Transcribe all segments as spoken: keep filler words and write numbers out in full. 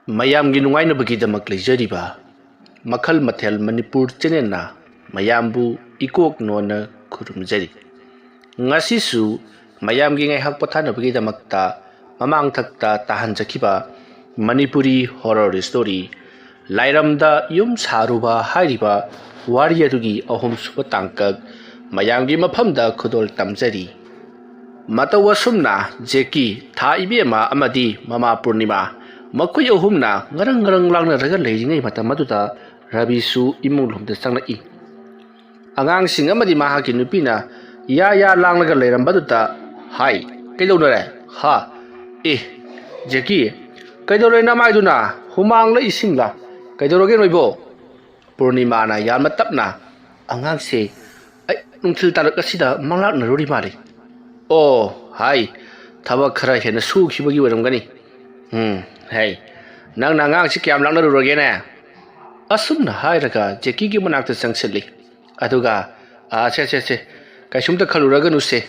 ꯃꯌꯥꯝꯒꯤ ꯅꯨꯡꯉꯥꯏꯅꯕꯒꯤꯗꯃꯛ ꯂꯩꯖꯔꯤꯕ ꯃꯈꯜ ꯃꯊꯦꯜ ꯃꯅꯤꯄꯨꯔ ꯆꯦꯅꯦꯜꯅ ꯃꯌꯥꯝꯕꯨ ꯏꯀꯣꯛ ꯅꯣꯟꯅ ꯈꯨꯔꯨꯝꯖꯔꯤ꯫ ꯉꯁꯤꯁꯨ ꯃꯌꯥꯝꯒꯤ ꯉꯥꯏꯍꯥꯛ ꯄꯣꯊꯥꯅꯕꯒꯤꯗꯃꯛꯇ ꯃꯃꯥꯡꯊꯛꯇ ꯇꯥꯍꯟꯖꯈꯤꯕ ꯃꯅꯤꯄꯨꯔꯤ ꯍꯣꯔꯔ ꯁ꯭ꯇꯣꯔꯤ ꯂꯥꯏꯔꯝꯗ ꯌꯨꯝ ꯁꯥꯔꯨꯕ ꯍꯥꯏꯔꯤꯕ ꯋꯥꯔꯤ ꯑꯗꯨꯒꯤ ꯑꯍꯨꯝꯁꯨꯕ ꯇꯥꯡꯀꯛ ꯃꯌꯥꯝꯒꯤ ꯃꯐꯝꯗ ꯈꯨꯗꯣꯜ ꯇꯝꯖꯔꯤ꯫ ꯃꯇꯧ ꯑꯁꯨꯝꯅ ꯖꯦꯀꯤ, ꯊꯥ ꯏꯕꯦꯝꯃ ꯑꯃꯗꯤ ꯃꯃꯥ ꯄꯨꯔꯅꯤꯃꯥ, ꯃꯈꯣꯏ ꯑꯍꯨꯝꯅ ꯉꯔꯪ ꯉꯔꯪ ꯂꯥꯡꯅꯔꯒ ꯂꯩꯔꯤꯉꯩ ꯃꯇꯝ ꯑꯗꯨꯗ ꯔꯕꯤꯁꯨ ꯏꯃꯨꯡ ꯂꯣꯝꯗ ꯆꯪꯂꯛꯏ꯫ ꯑꯉꯥꯡꯁꯤꯡ ꯑꯃꯗꯤ ꯃꯍꯥꯛꯀꯤ ꯅꯨꯄꯤꯅ ꯌꯥ ꯌꯥ ꯂꯥꯡꯂꯒ ꯂꯩꯔꯝꯕꯗꯨꯗ, "ꯍꯥꯏ, ꯀꯩꯗꯧꯅꯔꯦ? ꯍꯥ? ꯑꯦ, ꯖꯦꯀꯤ, ꯀꯩꯗꯧꯔꯦ ꯅꯃꯥꯏꯗꯨꯅ? ꯍꯨꯃꯥꯡꯂ ꯏꯁꯤꯡꯂ? ꯀꯩꯗꯧꯔꯒꯦ ꯅꯣꯏꯕꯣ?" ꯄꯨꯔꯅꯤꯃꯥꯅ ꯌꯥꯝꯅ ꯇꯞꯅ, "ꯑꯉꯥꯡꯁꯦ ꯑꯩ ꯅꯨꯡꯊꯤꯜ ꯇꯥꯂꯛ ꯑꯁꯤꯗ ꯃꯪꯂꯥꯛꯅꯔꯨꯔꯤ ꯃꯥꯜꯂꯤ꯫ ꯑꯣ, ꯍꯥꯏ, ꯊꯕꯛ ꯈꯔ ꯍꯦꯟꯅ ꯁꯨꯈꯤꯕꯒꯤ ꯑꯣꯏꯔꯝꯒꯅꯤ꯫ ꯎꯝ, ꯍꯥꯏ, ꯅꯪꯅ ꯑꯉꯥꯡꯁꯤ ꯀꯌꯥꯝ ꯂꯥꯛꯅꯔꯨꯔꯒꯦꯅꯦ?" ꯑꯁꯨꯝꯅ ꯍꯥꯏꯔꯒ ꯖꯦꯀꯤꯒꯤ ꯃꯅꯥꯛꯇ ꯆꯪꯁꯤꯜꯂꯤ꯫ ꯑꯗꯨꯒ, "ꯑꯥ, ꯁꯦ, ꯁꯦ, ꯁꯦ, ꯀꯩꯁꯨꯝꯇ ꯈꯜꯂꯨꯔꯒꯅꯨꯁꯦ꯫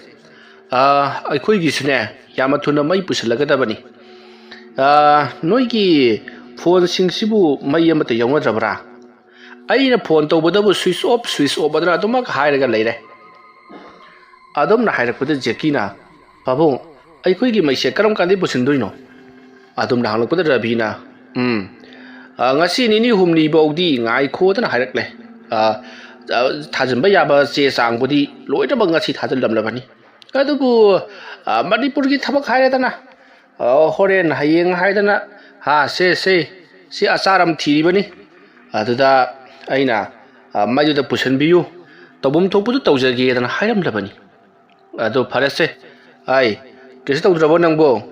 ꯑꯥ, ꯑꯩꯈꯣꯏꯒꯤꯁꯨꯅꯦ ꯌꯥꯝꯅ ꯊꯨꯅ ꯃꯩ ꯄꯨꯁꯤꯜꯂꯒꯗꯕꯅꯤ꯫ ꯑꯥ, ꯅꯣꯏꯒꯤ ꯐꯣꯟꯁꯤꯡꯁꯤꯕꯨ ꯃꯩ ꯑꯃꯠꯇ ꯌꯥꯎꯅꯗ꯭ꯔꯕ꯭ꯔꯥ? ꯑꯩꯅ phone ꯇꯧꯕꯗꯕꯨ switch off, switch off ꯑꯗꯨꯅ ꯑꯗꯨꯃꯛ ꯍꯥꯏꯔꯒ ꯂꯩꯔꯦ꯫" ꯑꯗꯨꯝꯅ ꯍꯥꯏꯔꯛꯄꯗ ꯖꯦꯀꯤꯅ, "ꯄꯥꯕꯨꯡ, ꯑꯩꯈꯣꯏꯒꯤ ꯃꯩꯁꯦ ꯀꯔꯝ ꯀꯥꯟꯗꯩ ꯄꯨꯁꯤꯟꯗꯣꯏꯅꯣ?" ꯑꯗꯨꯝꯅ ꯍꯪꯂꯛꯄꯗ ꯔꯕꯤꯅ, "ꯎꯝ, ꯑ, ꯉꯁꯤ ꯅꯤꯅꯤ ꯍꯨꯝꯅꯤ ꯐꯥꯎꯗꯤ ꯉꯥꯏꯈꯣꯗꯅ ꯍꯥꯏꯔꯛꯂꯦ꯫ ꯑ, ꯑ, ꯊꯥꯖꯤꯟꯕ ꯌꯥꯕ ꯆꯦ ꯆꯥꯡꯕꯨꯗꯤ ꯂꯣꯏꯅꯃꯛ ꯉꯁꯤ ꯊꯥꯖꯤꯜꯂꯝꯂꯕꯅꯤ꯫ ꯑꯗꯨꯕꯨ, ꯑ, ꯃꯅꯤꯄꯨꯔꯒꯤ ꯊꯕꯛ ꯍꯥꯏꯔꯦꯗꯅ, ꯑ, ꯍꯣꯔꯦꯟ ꯍꯌꯦꯡ ꯍꯥꯏꯗꯅ, ꯍꯥ, ꯁꯦ, ꯁꯦ, ꯁꯤ ꯑꯆꯥꯔ ꯑꯃ ꯊꯤꯔꯤꯕꯅꯤ꯫ ꯑꯗꯨꯗ ꯑꯩꯅ, ꯑ, ꯃꯩꯗꯨꯗ ꯄꯨꯁꯤꯟꯕꯤꯌꯨ, ꯇꯧꯐꯝ ꯊꯣꯛꯄꯗꯨ ꯇꯧꯖꯒꯦꯗꯅ ꯍꯥꯏꯔꯝꯂꯕꯅꯤ꯫ ꯑꯗꯨ ꯐꯔꯦꯁꯦ, ꯑꯩ, ꯀꯩꯁꯨ ꯇꯧꯗ꯭ꯔꯕꯣ ꯅꯪꯕꯣ?"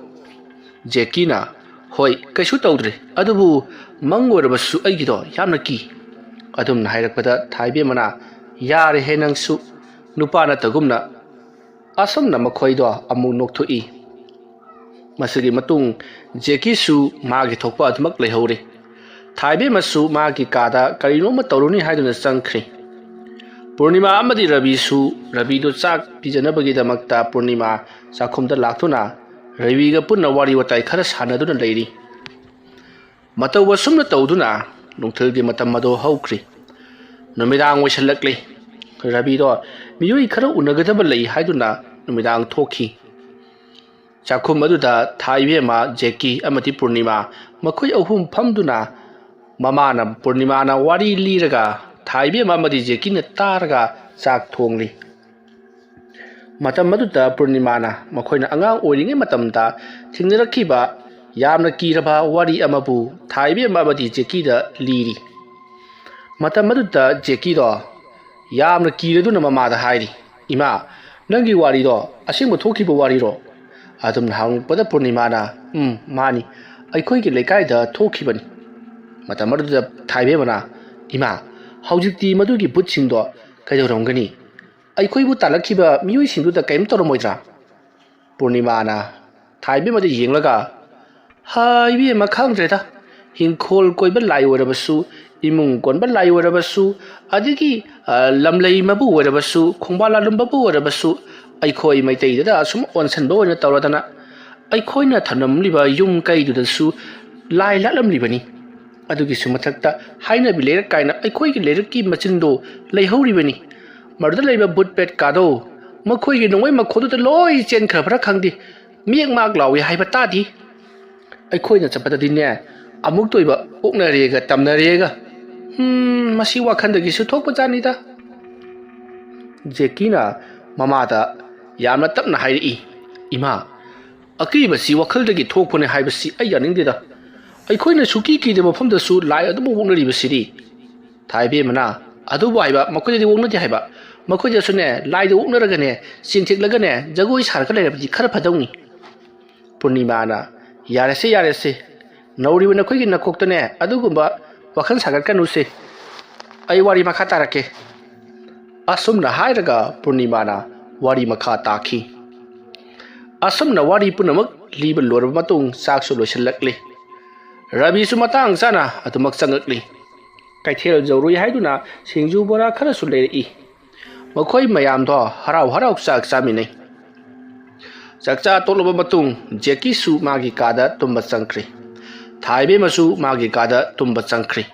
ꯖꯦꯀꯤꯅ, "ꯍꯣꯏ, ꯀꯩꯁꯨ ꯇꯧꯗ꯭ꯔꯦ, ꯑꯗꯨꯕꯨ ꯃꯪ ꯑꯣꯏꯔꯕꯁꯨ ꯑꯩꯒꯤꯗꯣ ꯌꯥꯝꯅ ꯀꯤ꯫" ꯑꯗꯨꯝꯅ ꯍꯥꯏꯔꯛꯄꯗ ꯊꯥꯏꯕꯦꯝꯃꯅ, "ꯌꯥꯔꯦꯍꯦ ꯅꯪꯁꯨ, ꯅꯨꯄꯥ ꯅꯠꯇꯒꯨꯝꯅ꯫" ꯑꯁꯨꯝꯅ ꯃꯈꯣꯏꯗꯣ ꯑꯃꯨꯛ ꯅꯣꯛꯊꯣꯛꯏ꯫ ꯃꯁꯤꯒꯤ ꯃꯇꯨꯡ ꯖꯦꯀꯤꯁꯨ ꯃꯥꯒꯤ ꯊꯣꯛꯄ ꯑꯗꯨꯃꯛ ꯂꯩꯍꯧꯔꯤ꯫ ꯊꯥꯏꯕꯦꯝꯃꯁꯨ ꯃꯥꯒꯤ ꯀꯥꯗ ꯀꯔꯤꯅꯣꯃ ꯇꯧꯔꯨꯅꯤ ꯍꯥꯏꯗꯨꯅ ꯆꯪꯈ꯭ꯔꯤ꯫ ꯄꯨꯔꯅꯤꯃꯥ ꯑꯃꯗꯤ ꯔꯕꯤꯁꯨ, ꯔꯕꯤꯗꯨ ꯆꯥꯛ ꯄꯤꯖꯅꯕꯒꯤꯗꯃꯛꯇ ꯄꯨꯔꯅꯤꯃꯥ ꯆꯥꯛꯈꯨꯝꯗ ꯂꯥꯛꯇꯨꯅ ꯔꯕꯤꯒ ꯄꯨꯟꯅ ꯋꯥꯔꯤ ꯋꯥꯇꯥꯏ ꯈꯔ ꯁꯥꯟꯅꯗꯨꯅ ꯂꯩꯔꯤ꯫ ꯃꯇꯧ ꯑꯁꯨꯝꯅ ꯇꯧꯗꯨꯅ ꯅꯨꯡꯊꯤꯜꯒꯤ ꯃꯇꯝ ꯑꯗꯨ ꯍꯧꯈ꯭ꯔꯤ꯫ ꯅꯨꯃꯤꯗꯥꯡ ꯑꯣꯏꯁꯜꯂꯛꯂꯤ꯫ ꯔꯕꯤꯗꯣ ꯃꯤꯑꯣꯏ ꯈꯔ ꯎꯅꯒꯗꯕ ꯂꯩ ꯍꯥꯏꯗꯨꯅ ꯅꯨꯃꯤꯗꯥꯡ ꯊꯣꯛꯈꯤ꯫ ꯆꯥꯛꯈꯨꯝ ꯑꯗꯨꯗ ꯊꯥ ꯏꯕꯦꯝꯃ, ꯖꯦꯀꯤ ꯑꯃꯗꯤ ꯄꯨꯔꯅꯤꯃꯥ, ꯃꯈꯣꯏ ꯑꯍꯨꯝ ꯐꯝꯗꯨꯅ ꯃꯃꯥꯅ, ꯄꯨꯔꯅꯤꯃꯥꯅ ꯋꯥꯔꯤ ꯂꯤꯔꯒ ꯊꯥ ꯏꯕꯦꯝꯃ ꯑꯃꯗꯤ ꯖꯦꯀꯤꯅ ꯇꯥꯔꯒ ꯆꯥꯛ ꯊꯣꯡꯂꯤ꯫ ꯃꯇꯝ ꯑꯗꯨꯗ ꯄꯨꯔꯅꯤꯃꯥꯅ ꯃꯈꯣꯏꯅ ꯑꯉꯥꯡ ꯑꯣꯏꯔꯤꯉꯩ ꯃꯇꯝꯗ ꯊꯦꯡꯅꯔꯛꯈꯤꯕ ꯌꯥꯝꯅ ꯀꯤꯔꯕ ꯋꯥꯔꯤ ꯑꯃꯕꯨ ꯊꯥ ꯏꯕꯦꯝꯃ ꯑꯃꯗꯤ ꯖꯦꯀꯤꯗ ꯂꯤꯔꯤ꯫ ꯃꯇꯝ ꯑꯗꯨꯗ ꯖꯦꯀꯤꯗꯣ ꯌꯥꯝꯅ ꯀꯤꯔꯗꯨꯅ ꯃꯃꯥꯗ ꯍꯥꯏꯔꯤ, "ꯏꯃꯥ, ꯅꯪꯒꯤ ꯋꯥꯔꯤꯗꯣ ꯑꯁꯦꯡꯕ ꯊꯣꯛꯈꯤꯕ ꯋꯥꯔꯤꯔꯣ?" ꯑꯗꯨꯝꯅ ꯍꯪꯂꯛꯄꯗ ꯄꯨꯔꯅꯤꯃꯥꯅ, "ꯎꯝ, ꯃꯥꯅꯤ, ꯑꯩꯈꯣꯏꯒꯤ ꯂꯩꯀꯥꯏꯗ ꯊꯣꯛꯈꯤꯕꯅꯤ꯫" ꯃꯇꯝ ꯑꯗꯨꯗ ꯊꯥ ꯏꯕꯦꯝꯃꯅ, "ꯏꯃꯥ, ꯍꯧꯖꯤꯛꯇꯤ ꯃꯗꯨꯒꯤ ꯚꯨꯠꯁꯤꯡꯗꯣ ꯀꯩꯗꯧꯔꯝꯒꯅꯤ? ꯑꯩꯈꯣꯏꯕꯨ ꯇꯥꯜꯂꯛꯈꯤꯕ ꯃꯤꯑꯣꯏꯁꯤꯡꯗꯨꯗ ꯀꯔꯤꯝ ꯇꯧꯔꯝꯃꯣꯏꯗ꯭ꯔꯥ?" ꯄꯨꯔꯅꯤꯃꯥꯅ ꯊꯥ ꯏꯕꯦꯝꯃꯗ ꯌꯦꯡꯂꯒ, "ꯍꯥ, ꯏꯕꯦꯝꯃ, ꯈꯪꯗ꯭ꯔꯦꯗ꯫ ꯍꯤꯡꯈꯣꯜ ꯀꯣꯏꯕ ꯂꯥꯏ ꯑꯣꯏꯔꯕꯁꯨ, ꯏꯃꯨꯡ ꯀꯣꯟꯕ ꯂꯥꯏ ꯑꯣꯏꯔꯕꯁꯨ, ꯑꯗꯒꯤ, ꯑ, ꯂꯝꯂꯩ ꯃꯕꯨ ꯑꯣꯏꯔꯕꯁꯨ, ꯈꯣꯡꯕꯥꯜ ꯂꯥꯂꯨꯝꯕꯕꯨ ꯑꯣꯏꯔꯕꯁꯨ, ꯑꯩꯈꯣꯏ ꯃꯩꯇꯩꯗꯗ ꯑꯁꯨꯝ ꯑꯣꯟꯁꯟꯕ ꯑꯣꯏꯅ ꯇꯧꯔꯗꯅ ꯑꯩꯈꯣꯏꯅ ꯊꯝꯂꯝꯂꯤꯕ ꯌꯨꯝ ꯀꯩꯗꯨꯗꯁꯨ ꯂꯥꯏ ꯂꯥꯠꯂꯝꯂꯤꯕꯅꯤ꯫ ꯑꯗꯨꯒꯤꯁꯨ ꯃꯊꯛꯇ ꯍꯥꯏꯅꯕꯤ ꯂꯩꯔꯛ ꯀꯥꯏꯅ ꯑꯩꯈꯣꯏꯒꯤ ꯂꯩꯔꯛꯀꯤ ꯃꯆꯤꯟꯗꯣ ꯂꯩꯍꯧꯔꯤꯕꯅꯤ꯫ ꯃꯗꯨꯗ ꯂꯩꯕ ꯚꯨꯠ ꯄ꯭ꯔꯦꯠ ꯀꯥꯗꯣ ꯃꯈꯣꯏꯒꯤ ꯅꯣꯡꯃꯩ ꯃꯈꯣꯟꯗꯨꯗ ꯂꯣꯏ ꯆꯦꯟꯈ꯭ꯔꯕ꯭ꯔꯥ ꯈꯪꯗꯦ꯫ ꯃꯤꯌꯦꯛ ꯃꯥꯛ ꯂꯥꯎꯏ ꯍꯥꯏꯕ ꯇꯥꯗꯦ꯫ ꯑꯩꯈꯣꯏꯅ ꯆꯠꯄꯗꯗꯤꯅꯦ, ꯑꯃꯨꯛꯇ ꯑꯣꯏꯕ ꯑꯣꯛꯅꯔꯦꯒ ꯇꯝꯅꯔꯦꯒ꯫ ꯍꯝ, ꯃꯁꯤ ꯋꯥꯈꯜꯗꯒꯤꯁꯨ ꯊꯣꯛꯄꯖꯥꯠꯅꯤꯗ꯫" ꯖꯦꯀꯤꯅ ꯃꯃꯥꯗ ꯌꯥꯝꯅ ꯇꯞꯅ ꯍꯥꯏꯔꯛꯏ, "ꯏꯃꯥ, ꯑꯀꯤꯕꯁꯤ ꯋꯥꯈꯜꯗꯒꯤ ꯊꯣꯛꯄꯅꯦ ꯍꯥꯏꯕꯁꯤ ꯑꯩ ꯌꯥꯅꯤꯡꯗꯦꯗ꯫ ꯑꯩꯈꯣꯏꯅ ꯁꯨꯀꯤ ꯀꯤꯗꯕ ꯃꯐꯝꯗꯁꯨ ꯂꯥꯏ ꯑꯗꯨꯕꯨ ꯑꯣꯛꯅꯔꯤꯕꯁꯤꯗꯤ꯫" ꯊꯥ ꯏꯕꯦꯝꯃꯅ, "ꯑꯗꯨꯕꯨ ꯍꯥꯏꯕ, ꯃꯈꯣꯏꯗꯗꯤ ꯑꯣꯛꯅꯗꯦ ꯍꯥꯏꯕ꯫ ꯃꯈꯣꯏꯗꯁꯨꯅꯦ, ꯂꯥꯏꯗ ꯑꯣꯛꯅꯔꯒꯅꯦ, ꯆꯦꯟꯊꯦꯛꯂꯒꯅꯦ, ꯖꯒꯣꯏ ꯁꯥꯔꯒ ꯂꯩꯔꯕꯗꯤ ꯈꯔ ꯐꯗꯧꯅꯤ꯫" ꯄꯨꯔꯅꯤꯃꯥꯅ, "ꯌꯥꯔꯦꯁꯦ, ꯌꯥꯔꯦꯁꯦ꯫ ꯅꯧꯔꯤꯕ ꯅꯈꯣꯏꯒꯤ ꯅꯀꯣꯛꯇꯅꯦ ꯑꯗꯨꯒꯨꯝꯕ ꯋꯥꯈꯜ ꯁꯥꯒꯠꯀꯅꯨꯁꯦ꯫ ꯑꯩ ꯋꯥꯔꯤ ꯃꯈꯥ ꯇꯥꯔꯛꯀꯦ꯫" ꯑꯁꯨꯝꯅ ꯍꯥꯏꯔꯒ ꯄꯨꯔꯅꯤꯃꯥꯅ ꯋꯥꯔꯤ ꯃꯈꯥ ꯇꯥꯈꯤ꯫ ꯑꯁꯨꯝꯅ ꯋꯥꯔꯤ ꯄꯨꯝꯅꯃꯛ ꯂꯤꯕ ꯂꯣꯏꯔꯕ ꯃꯇꯨꯡ ꯆꯥꯛꯁꯨ ꯂꯣꯏꯁꯤꯜꯂꯛꯂꯤ꯫ ꯔꯕꯤꯁꯨ ꯃꯇꯥꯡ ꯆꯥꯅ ꯑꯗꯨꯃꯛ ꯆꯪꯉꯛꯂꯤ꯫ ꯀꯩꯊꯦꯜ ꯌꯧꯔꯨꯏ ꯍꯥꯏꯗꯨꯅ ꯁꯤꯡꯖꯨ ꯕꯣꯔꯥ ꯈꯔꯁꯨ ꯂꯩꯔꯛꯏ꯫ ꯃꯈꯣꯏ ꯃꯌꯥꯝꯗꯣ ꯍꯔꯥꯎ ꯍꯔꯥꯎ ꯆꯥꯛ ꯆꯥꯃꯤꯟꯅꯩ꯫ ꯆꯥꯛꯆꯥ ꯇꯣꯛꯂꯕ ꯃꯇꯨꯡ ꯖꯦꯀꯤꯁꯨ ꯃꯥꯒꯤ ꯀꯥꯗ ꯇꯨꯝꯕ ꯆꯪꯈ꯭ꯔꯦ꯫ ꯊꯥꯏꯕꯦꯝꯃꯁꯨ ꯃꯥꯒꯤ ꯀꯥꯗ ꯇꯨꯝꯕ ꯆꯪꯈ꯭ꯔꯦ꯫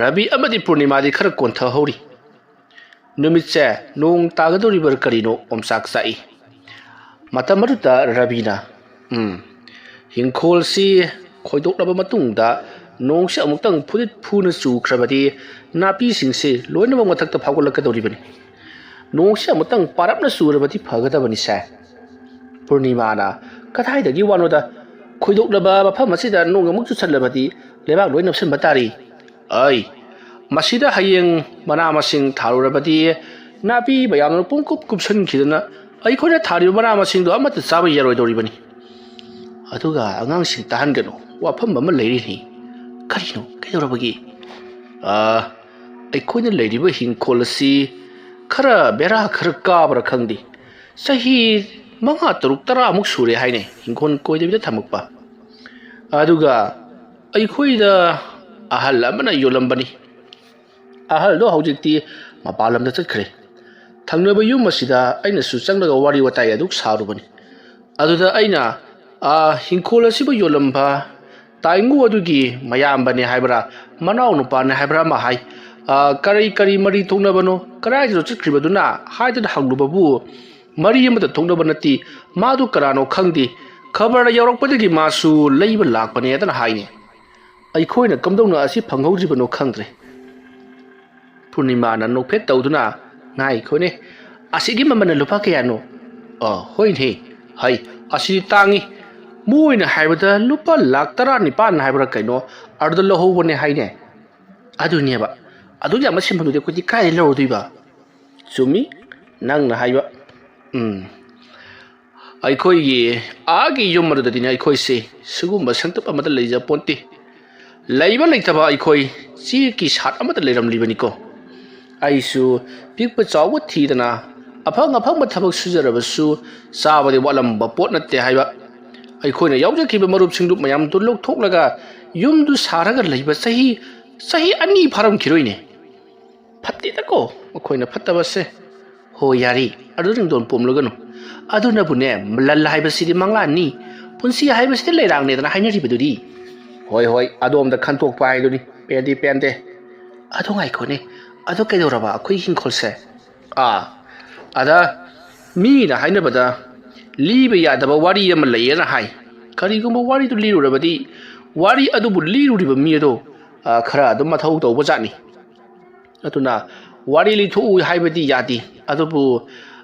ꯔꯕꯤ ꯑꯃꯗꯤ ꯄꯨꯔꯅꯤꯃꯥꯗꯤ ꯈꯔ ꯀꯣꯟꯊꯍꯧꯔꯤ꯫ ꯅꯨꯃꯤꯠꯁꯦ ꯅꯣꯡ ꯇꯥꯒꯗꯧꯔꯤꯕ꯭ꯔꯥ ꯀꯔꯤꯅꯣ ꯑꯣꯝꯆꯥꯛ ꯆꯥꯛꯏ꯫ ꯃꯇꯝ ꯑꯗꯨꯗ ꯔꯕꯤꯅ, "ꯎꯝ, ꯍꯤꯡꯈꯣꯜꯁꯤ ꯈꯣꯏꯗꯣꯛꯂꯕ ꯃꯇꯨꯡꯗ ꯅꯣꯡꯁꯤ ꯑꯃꯨꯛꯇꯪ ꯐꯨꯗꯤꯠ ꯐꯨꯅ ꯆꯨꯈ꯭ꯔꯕꯗꯤ ꯅꯥꯄꯤꯁꯤꯡꯁꯤ ꯂꯣꯏꯅꯃꯛ ꯃꯊꯛꯇ ꯐꯥꯎꯒꯠꯂꯛꯀꯗꯧꯔꯤꯕꯅꯤ꯫ ꯅꯣꯡꯁꯤ ꯑꯃꯨꯛꯇꯪ ꯄꯥꯔꯞꯅ ꯆꯨꯔꯕꯗꯤ ꯐꯒꯗꯕꯅꯤꯁꯦ꯫" ꯄꯨꯔꯅꯤꯃꯥꯅ, "ꯀꯗꯥꯏꯗꯒꯤ ꯋꯥꯅꯣꯗ? ꯈꯣꯏꯗꯣꯛꯂꯕ ꯃꯐꯝ ꯑꯁꯤꯗ ꯅꯣꯡ ꯑꯃꯨꯛ ꯆꯨꯁꯜꯂꯕꯗꯤ ꯂꯩꯕꯥꯛ ꯂꯣꯏ ꯅꯞꯁꯤꯟꯕ ꯇꯥꯔꯤ꯫ ꯑꯩ, ꯃꯁꯤꯗ ꯍꯌꯦꯡ ꯃꯅꯥ ꯃꯁꯤꯡ ꯊꯥꯔꯨꯔꯕꯗꯤ ꯅꯥꯄꯤ ꯃꯌꯥꯝꯅ ꯄꯨꯡꯀꯨꯞ ꯀꯨꯞꯁꯟꯈꯤꯗꯅ ꯑꯩꯈꯣꯏꯅ ꯊꯥꯔꯤꯕ ꯃꯅꯥ ꯃꯁꯤꯡꯗꯣ ꯑꯃꯠꯇ ꯆꯥꯕ ꯌꯥꯔꯣꯏꯗꯧꯔꯤꯕꯅꯤ꯫ ꯑꯗꯨꯒ ꯑꯉꯥꯡꯁꯤꯡ ꯇꯥꯍꯟꯒꯅꯨ, ꯋꯥꯐꯝ ꯑꯃ ꯂꯩꯔꯤꯅꯤ꯫" "ꯀꯔꯤꯅꯣ? ꯀꯩꯗꯧꯔꯕꯒꯦ?" "ꯑꯥ, ꯑꯩꯈꯣꯏꯅ ꯂꯩꯔꯤꯕ ꯍꯤꯡꯈꯣꯜ ꯑꯁꯤ ꯈꯔ ꯕꯦꯔꯥ ꯈꯔ ꯀꯥꯕ꯭ꯔꯥ ꯈꯪꯗꯦ꯫ ꯆꯍꯤ ꯃꯉꯥ, ꯇꯔꯨꯛ, ꯇꯔꯥꯃꯨꯛ ꯁꯨꯔꯦ ꯍꯥꯏꯅꯦ ꯍꯤꯡꯈꯣꯜ ꯀꯣꯏꯗꯕꯤꯗ ꯊꯝꯃꯛꯄ꯫ ꯑꯗꯨꯒ ꯑꯩꯈꯣꯏꯗ ꯑꯍꯜ ꯑꯃꯅ ꯌꯣꯜꯂꯝꯕꯅꯤ꯫ ꯑꯍꯜꯗꯣ ꯍꯧꯖꯤꯛꯇꯤ ꯃꯄꯥꯟ ꯂꯝꯗ ꯆꯠꯈ꯭ꯔꯦ꯫ ꯊꯪꯅꯕ ꯌꯨꯝ ꯑꯁꯤꯗ ꯑꯩꯅꯁꯨ ꯆꯪꯂꯒ ꯋꯥꯔꯤ ꯋꯥꯇꯥꯏ ꯑꯗꯨꯛ ꯁꯥꯔꯨꯕꯅꯤ꯫ ꯑꯗꯨꯗ ꯑꯩꯅ, ꯑꯥ, ꯍꯤꯡꯈꯣꯜ ꯑꯁꯤꯕꯨ ꯌꯣꯜꯂꯝꯕ ꯇꯥꯏꯉꯨ ꯑꯗꯨꯒꯤ ꯃꯌꯥꯝꯕꯅꯦ ꯍꯥꯏꯕ꯭ꯔꯥ, ꯃꯅꯥꯎ ꯅꯨꯄꯥꯅꯦ ꯍꯥꯏꯕ꯭ꯔꯥ ꯑꯃ ꯍꯥꯏ, ꯑꯥ, ꯀꯔꯤ ꯀꯔꯤ ꯃꯔꯤ ꯊꯣꯛꯅꯕꯅꯣ, ꯀꯗꯥꯏꯗꯅꯣ ꯆꯠꯈ꯭ꯔꯤꯕꯗꯨꯅ ꯍꯥꯏꯗꯅ ꯍꯪꯂꯨꯕꯕꯨ, ꯃꯔꯤ ꯑꯃꯇ ꯊꯣꯛꯅꯕ ꯅꯠꯇꯦ, ꯃꯥꯗꯨ ꯀꯅꯥꯅꯣ ꯈꯪꯗꯦ, ꯈꯕꯔꯗ ꯌꯥꯎꯔꯛꯄꯗꯒꯤ ꯃꯥꯁꯨ ꯂꯩꯕ ꯂꯥꯛꯄꯅꯦꯗꯅ ꯍꯥꯏꯅꯦ꯫ ꯑꯩꯈꯣꯏꯅ ꯀꯝꯗꯧꯅ ꯑꯁꯤ ꯐꯪꯍꯧꯗ꯭ꯔꯤꯕꯅꯣ ꯈꯪꯗ꯭ꯔꯦ꯫ ꯄꯨꯔꯅꯤꯃꯥꯅ ꯅꯣꯛꯐꯦꯠ ꯇꯧꯗꯨꯅ, "ꯉꯥꯏꯈꯣꯅꯦ, ꯑꯁꯤꯒꯤ ꯃꯃꯜꯅ ꯂꯨꯄꯥ ꯀꯌꯥꯅꯣ?" "ꯑ, ꯍꯣꯏꯅꯦ, ꯍꯩ, ꯑꯁꯤꯗꯤ ꯇꯥꯡꯉꯤ꯫ ꯃꯣꯏꯅ ꯍꯥꯏꯕꯗ ꯂꯨꯄꯥ ꯂꯥꯛ ꯇꯔꯥꯅꯤꯄꯥꯟ ꯍꯥꯏꯕ꯭ꯔꯥ ꯀꯩꯅꯣ, ꯑꯗꯨꯗ ꯂꯧꯍꯧꯕꯅꯦ ꯍꯥꯏꯅꯦ꯫" "ꯑꯗꯨꯅꯦꯕ, ꯑꯗꯨ ꯌꯥꯝꯕ ꯁꯦꯟꯐꯝꯗꯨꯗꯤ ꯑꯩꯈꯣꯏꯗꯤ ꯀꯥꯏꯗ ꯂꯧꯔꯨꯗꯣꯏꯕ?" "ꯆꯨꯝꯃꯤ ꯅꯪꯅ ꯍꯥꯏꯕ꯫ ꯎꯝ, ꯑꯩꯈꯣꯏꯒꯤ ꯑꯥꯒꯤ ꯌꯨꯝ ꯑꯗꯨꯗꯗꯤꯅꯦ ꯑꯩꯈꯣꯏꯁꯦ ꯁꯤꯒꯨꯝꯕ ꯁꯪꯇꯞ ꯑꯃꯠꯇ ꯂꯩꯖ ꯄꯣꯟꯇꯦ꯫ ꯂꯩꯕ ꯂꯩꯇꯕ ꯑꯩꯈꯣꯏ ꯆꯦꯛꯀꯤ ꯁꯥꯠ ꯑꯃꯠꯇ ꯂꯩꯔꯝꯂꯤꯕꯅꯤꯀꯣ꯫ ꯑꯩꯁꯨ ꯄꯤꯛꯄ ꯆꯥꯎꯕ ꯊꯤꯗꯅ ꯑꯐꯪ ꯑꯐꯪꯕ ꯊꯕꯛ ꯁꯨꯖꯔꯕꯁꯨ ꯆꯥꯕꯗꯤ ꯋꯥꯠꯂꯝꯕ ꯄꯣꯠ ꯅꯠꯇꯦ ꯍꯥꯏꯕ꯫ ꯑꯩꯈꯣꯏꯅ ꯌꯥꯎꯖꯈꯤꯕ ꯃꯔꯨꯞ ꯁꯤꯡꯂꯨꯞ ꯃꯌꯥꯝꯗꯨ ꯂꯧꯊꯣꯛꯂꯒ ꯌꯨꯝꯗꯨ ꯁꯥꯔꯒ ꯂꯩꯕ ꯆꯍꯤ, ꯆꯍꯤ ꯑꯅꯤ ꯐꯥꯔꯝꯈꯤꯔꯣꯏꯅꯦ꯫ ꯐꯠꯇꯦꯗꯀꯣ ꯃꯈꯣꯏꯅ ꯐꯠꯇꯕꯁꯦ꯫" "ꯍꯣ ꯌꯥꯔꯦ, ꯑꯗꯨ ꯔꯤꯡꯗꯣꯟ ꯄꯣꯝꯂꯒꯅꯨ꯫ ꯑꯗꯨꯅꯕꯨꯅꯦ, ꯂꯟ ꯍꯥꯏꯕꯁꯤꯗꯤ ꯃꯪꯂꯥꯟꯅꯤ, ꯄꯨꯟꯁꯤ ꯍꯥꯏꯕꯁꯤꯗꯤ ꯂꯩꯔꯥꯡꯅꯦꯗꯅ ꯍꯥꯏꯅꯔꯤꯕꯗꯨꯗꯤ꯫" ꯍꯣꯏ, ꯍꯣꯏ, ꯑꯗꯣꯝꯗ ꯈꯟꯇꯣꯛꯄ ꯍꯥꯏꯗꯨꯅꯤ꯫ ꯄꯦꯟꯗꯤ ꯄꯦꯟꯗꯦ꯫ ꯑꯗꯣ ꯉꯥꯏꯈꯣꯅꯦ, ꯑꯗꯣ ꯀꯩꯗꯧꯔꯕ ꯑꯩꯈꯣꯏ ꯍꯤꯡꯈꯣꯜꯁꯦ? ꯑꯥ, ꯑꯗ ꯃꯤꯅ ꯍꯥꯏꯅꯕꯗ ꯂꯤꯕ ꯌꯥꯗꯕ ꯋꯥꯔꯤ ꯑꯃ ꯂꯩꯌꯦꯅ ꯍꯥꯏ꯫ ꯀꯔꯤꯒꯨꯝꯕ ꯋꯥꯔꯤꯗꯨ ꯂꯤꯔꯨꯔꯕꯗꯤ ꯋꯥꯔꯤ ꯑꯗꯨꯕꯨ ꯂꯤꯔꯨꯔꯤꯕ ꯃꯤ ꯑꯗꯣ, ꯑ, ꯈꯔ ꯑꯗꯨꯝ ꯃꯊꯧ ꯇꯧꯕ ꯖꯥꯠꯅꯤ꯫ ꯑꯗꯨꯅ ꯋꯥꯔꯤ ꯂꯤꯊꯣꯛꯎ ꯍꯥꯏꯕꯗꯤ ꯌꯥꯗꯦ꯫ ꯑꯗꯨꯕꯨ,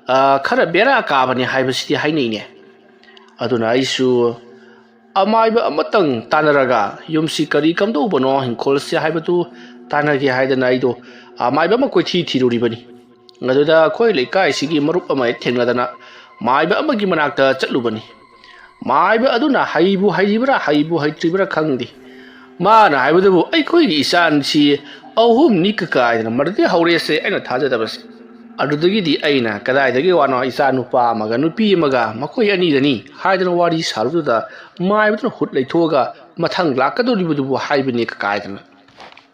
ꯑ, ꯈꯔ ꯕꯦꯔꯥ ꯀꯥꯕꯅꯤ ꯍꯥꯏꯕꯁꯤꯗꯤ ꯍꯥꯏꯅꯩꯅꯦ꯫ ꯑꯗꯨꯅ ꯑꯩꯁꯨ ꯑꯃꯥꯏꯕ ꯑꯃꯇꯪ ꯇꯥꯟꯅꯔꯒ ꯌꯨꯝꯁꯤ ꯀꯔꯤ ꯀꯝꯗꯧꯕꯅꯣ, ꯍꯤꯡꯈꯣꯜꯁꯤ ꯍꯥꯏꯕꯗꯨ ꯇꯥꯟꯅꯒꯦ ꯍꯥꯏꯗꯅ ꯑꯩꯗꯣ ꯑꯃꯥꯏꯕ ꯑꯃ ꯀꯣꯏꯊꯤ ꯊꯤꯔꯨꯔꯤꯕꯅꯤ꯫ ꯑꯗꯨꯗ ꯑꯩꯈꯣꯏ ꯂꯩꯀꯥꯏꯁꯤꯒꯤ ꯃꯔꯨꯞ ꯑꯃ ꯍꯦꯛ ꯊꯦꯡꯅꯗꯅ ꯃꯥꯏꯕ ꯑꯃꯒꯤ ꯃꯅꯥꯛꯇ ꯆꯠꯂꯨꯕꯅꯤ꯫ ꯃꯥꯏꯕ ꯑꯗꯨꯅ ꯍꯩꯕꯨ ꯍꯩꯔꯤꯕ꯭ꯔꯥ ꯍꯩꯕꯨ ꯍꯩꯇ꯭ꯔꯤꯕ꯭ꯔꯥ ꯈꯪꯗꯦ, ꯃꯥꯅ ꯍꯥꯏꯕꯗꯕꯨ ꯑꯩꯈꯣꯏꯒꯤ ꯏꯆꯥꯁꯤ ꯑꯍꯨꯝꯅꯤ ꯀꯀꯥꯏꯗꯅ ꯃꯗꯨꯗꯤ ꯍꯧꯔꯦꯁꯦ ꯑꯩꯅ ꯊꯥꯖꯗꯕꯁꯦ꯫ ꯑꯗꯨꯗꯒꯤꯗꯤ ꯑꯩꯅ ꯀꯗꯥꯏꯗꯒꯤ ꯋꯥꯅꯣ, ꯏꯆꯥ ꯅꯨꯄꯥ ꯑꯃꯒ ꯅꯨꯄꯤ ꯑꯃꯒ ꯃꯈꯣꯏ ꯑꯅꯤꯗꯅꯤ ꯍꯥꯏꯗꯅ ꯋꯥꯔꯤ ꯁꯥꯔꯨꯗꯨꯗ ꯃꯥꯏꯕꯗꯨꯅ ꯍꯨꯠ ꯂꯩꯊꯣꯛꯑꯒ ꯃꯊꯪ ꯂꯥꯛꯀꯗꯧꯔꯤꯕꯗꯨꯕꯨ ꯍꯥꯏꯕꯅꯤ ꯀꯀꯥꯏꯗꯅ꯫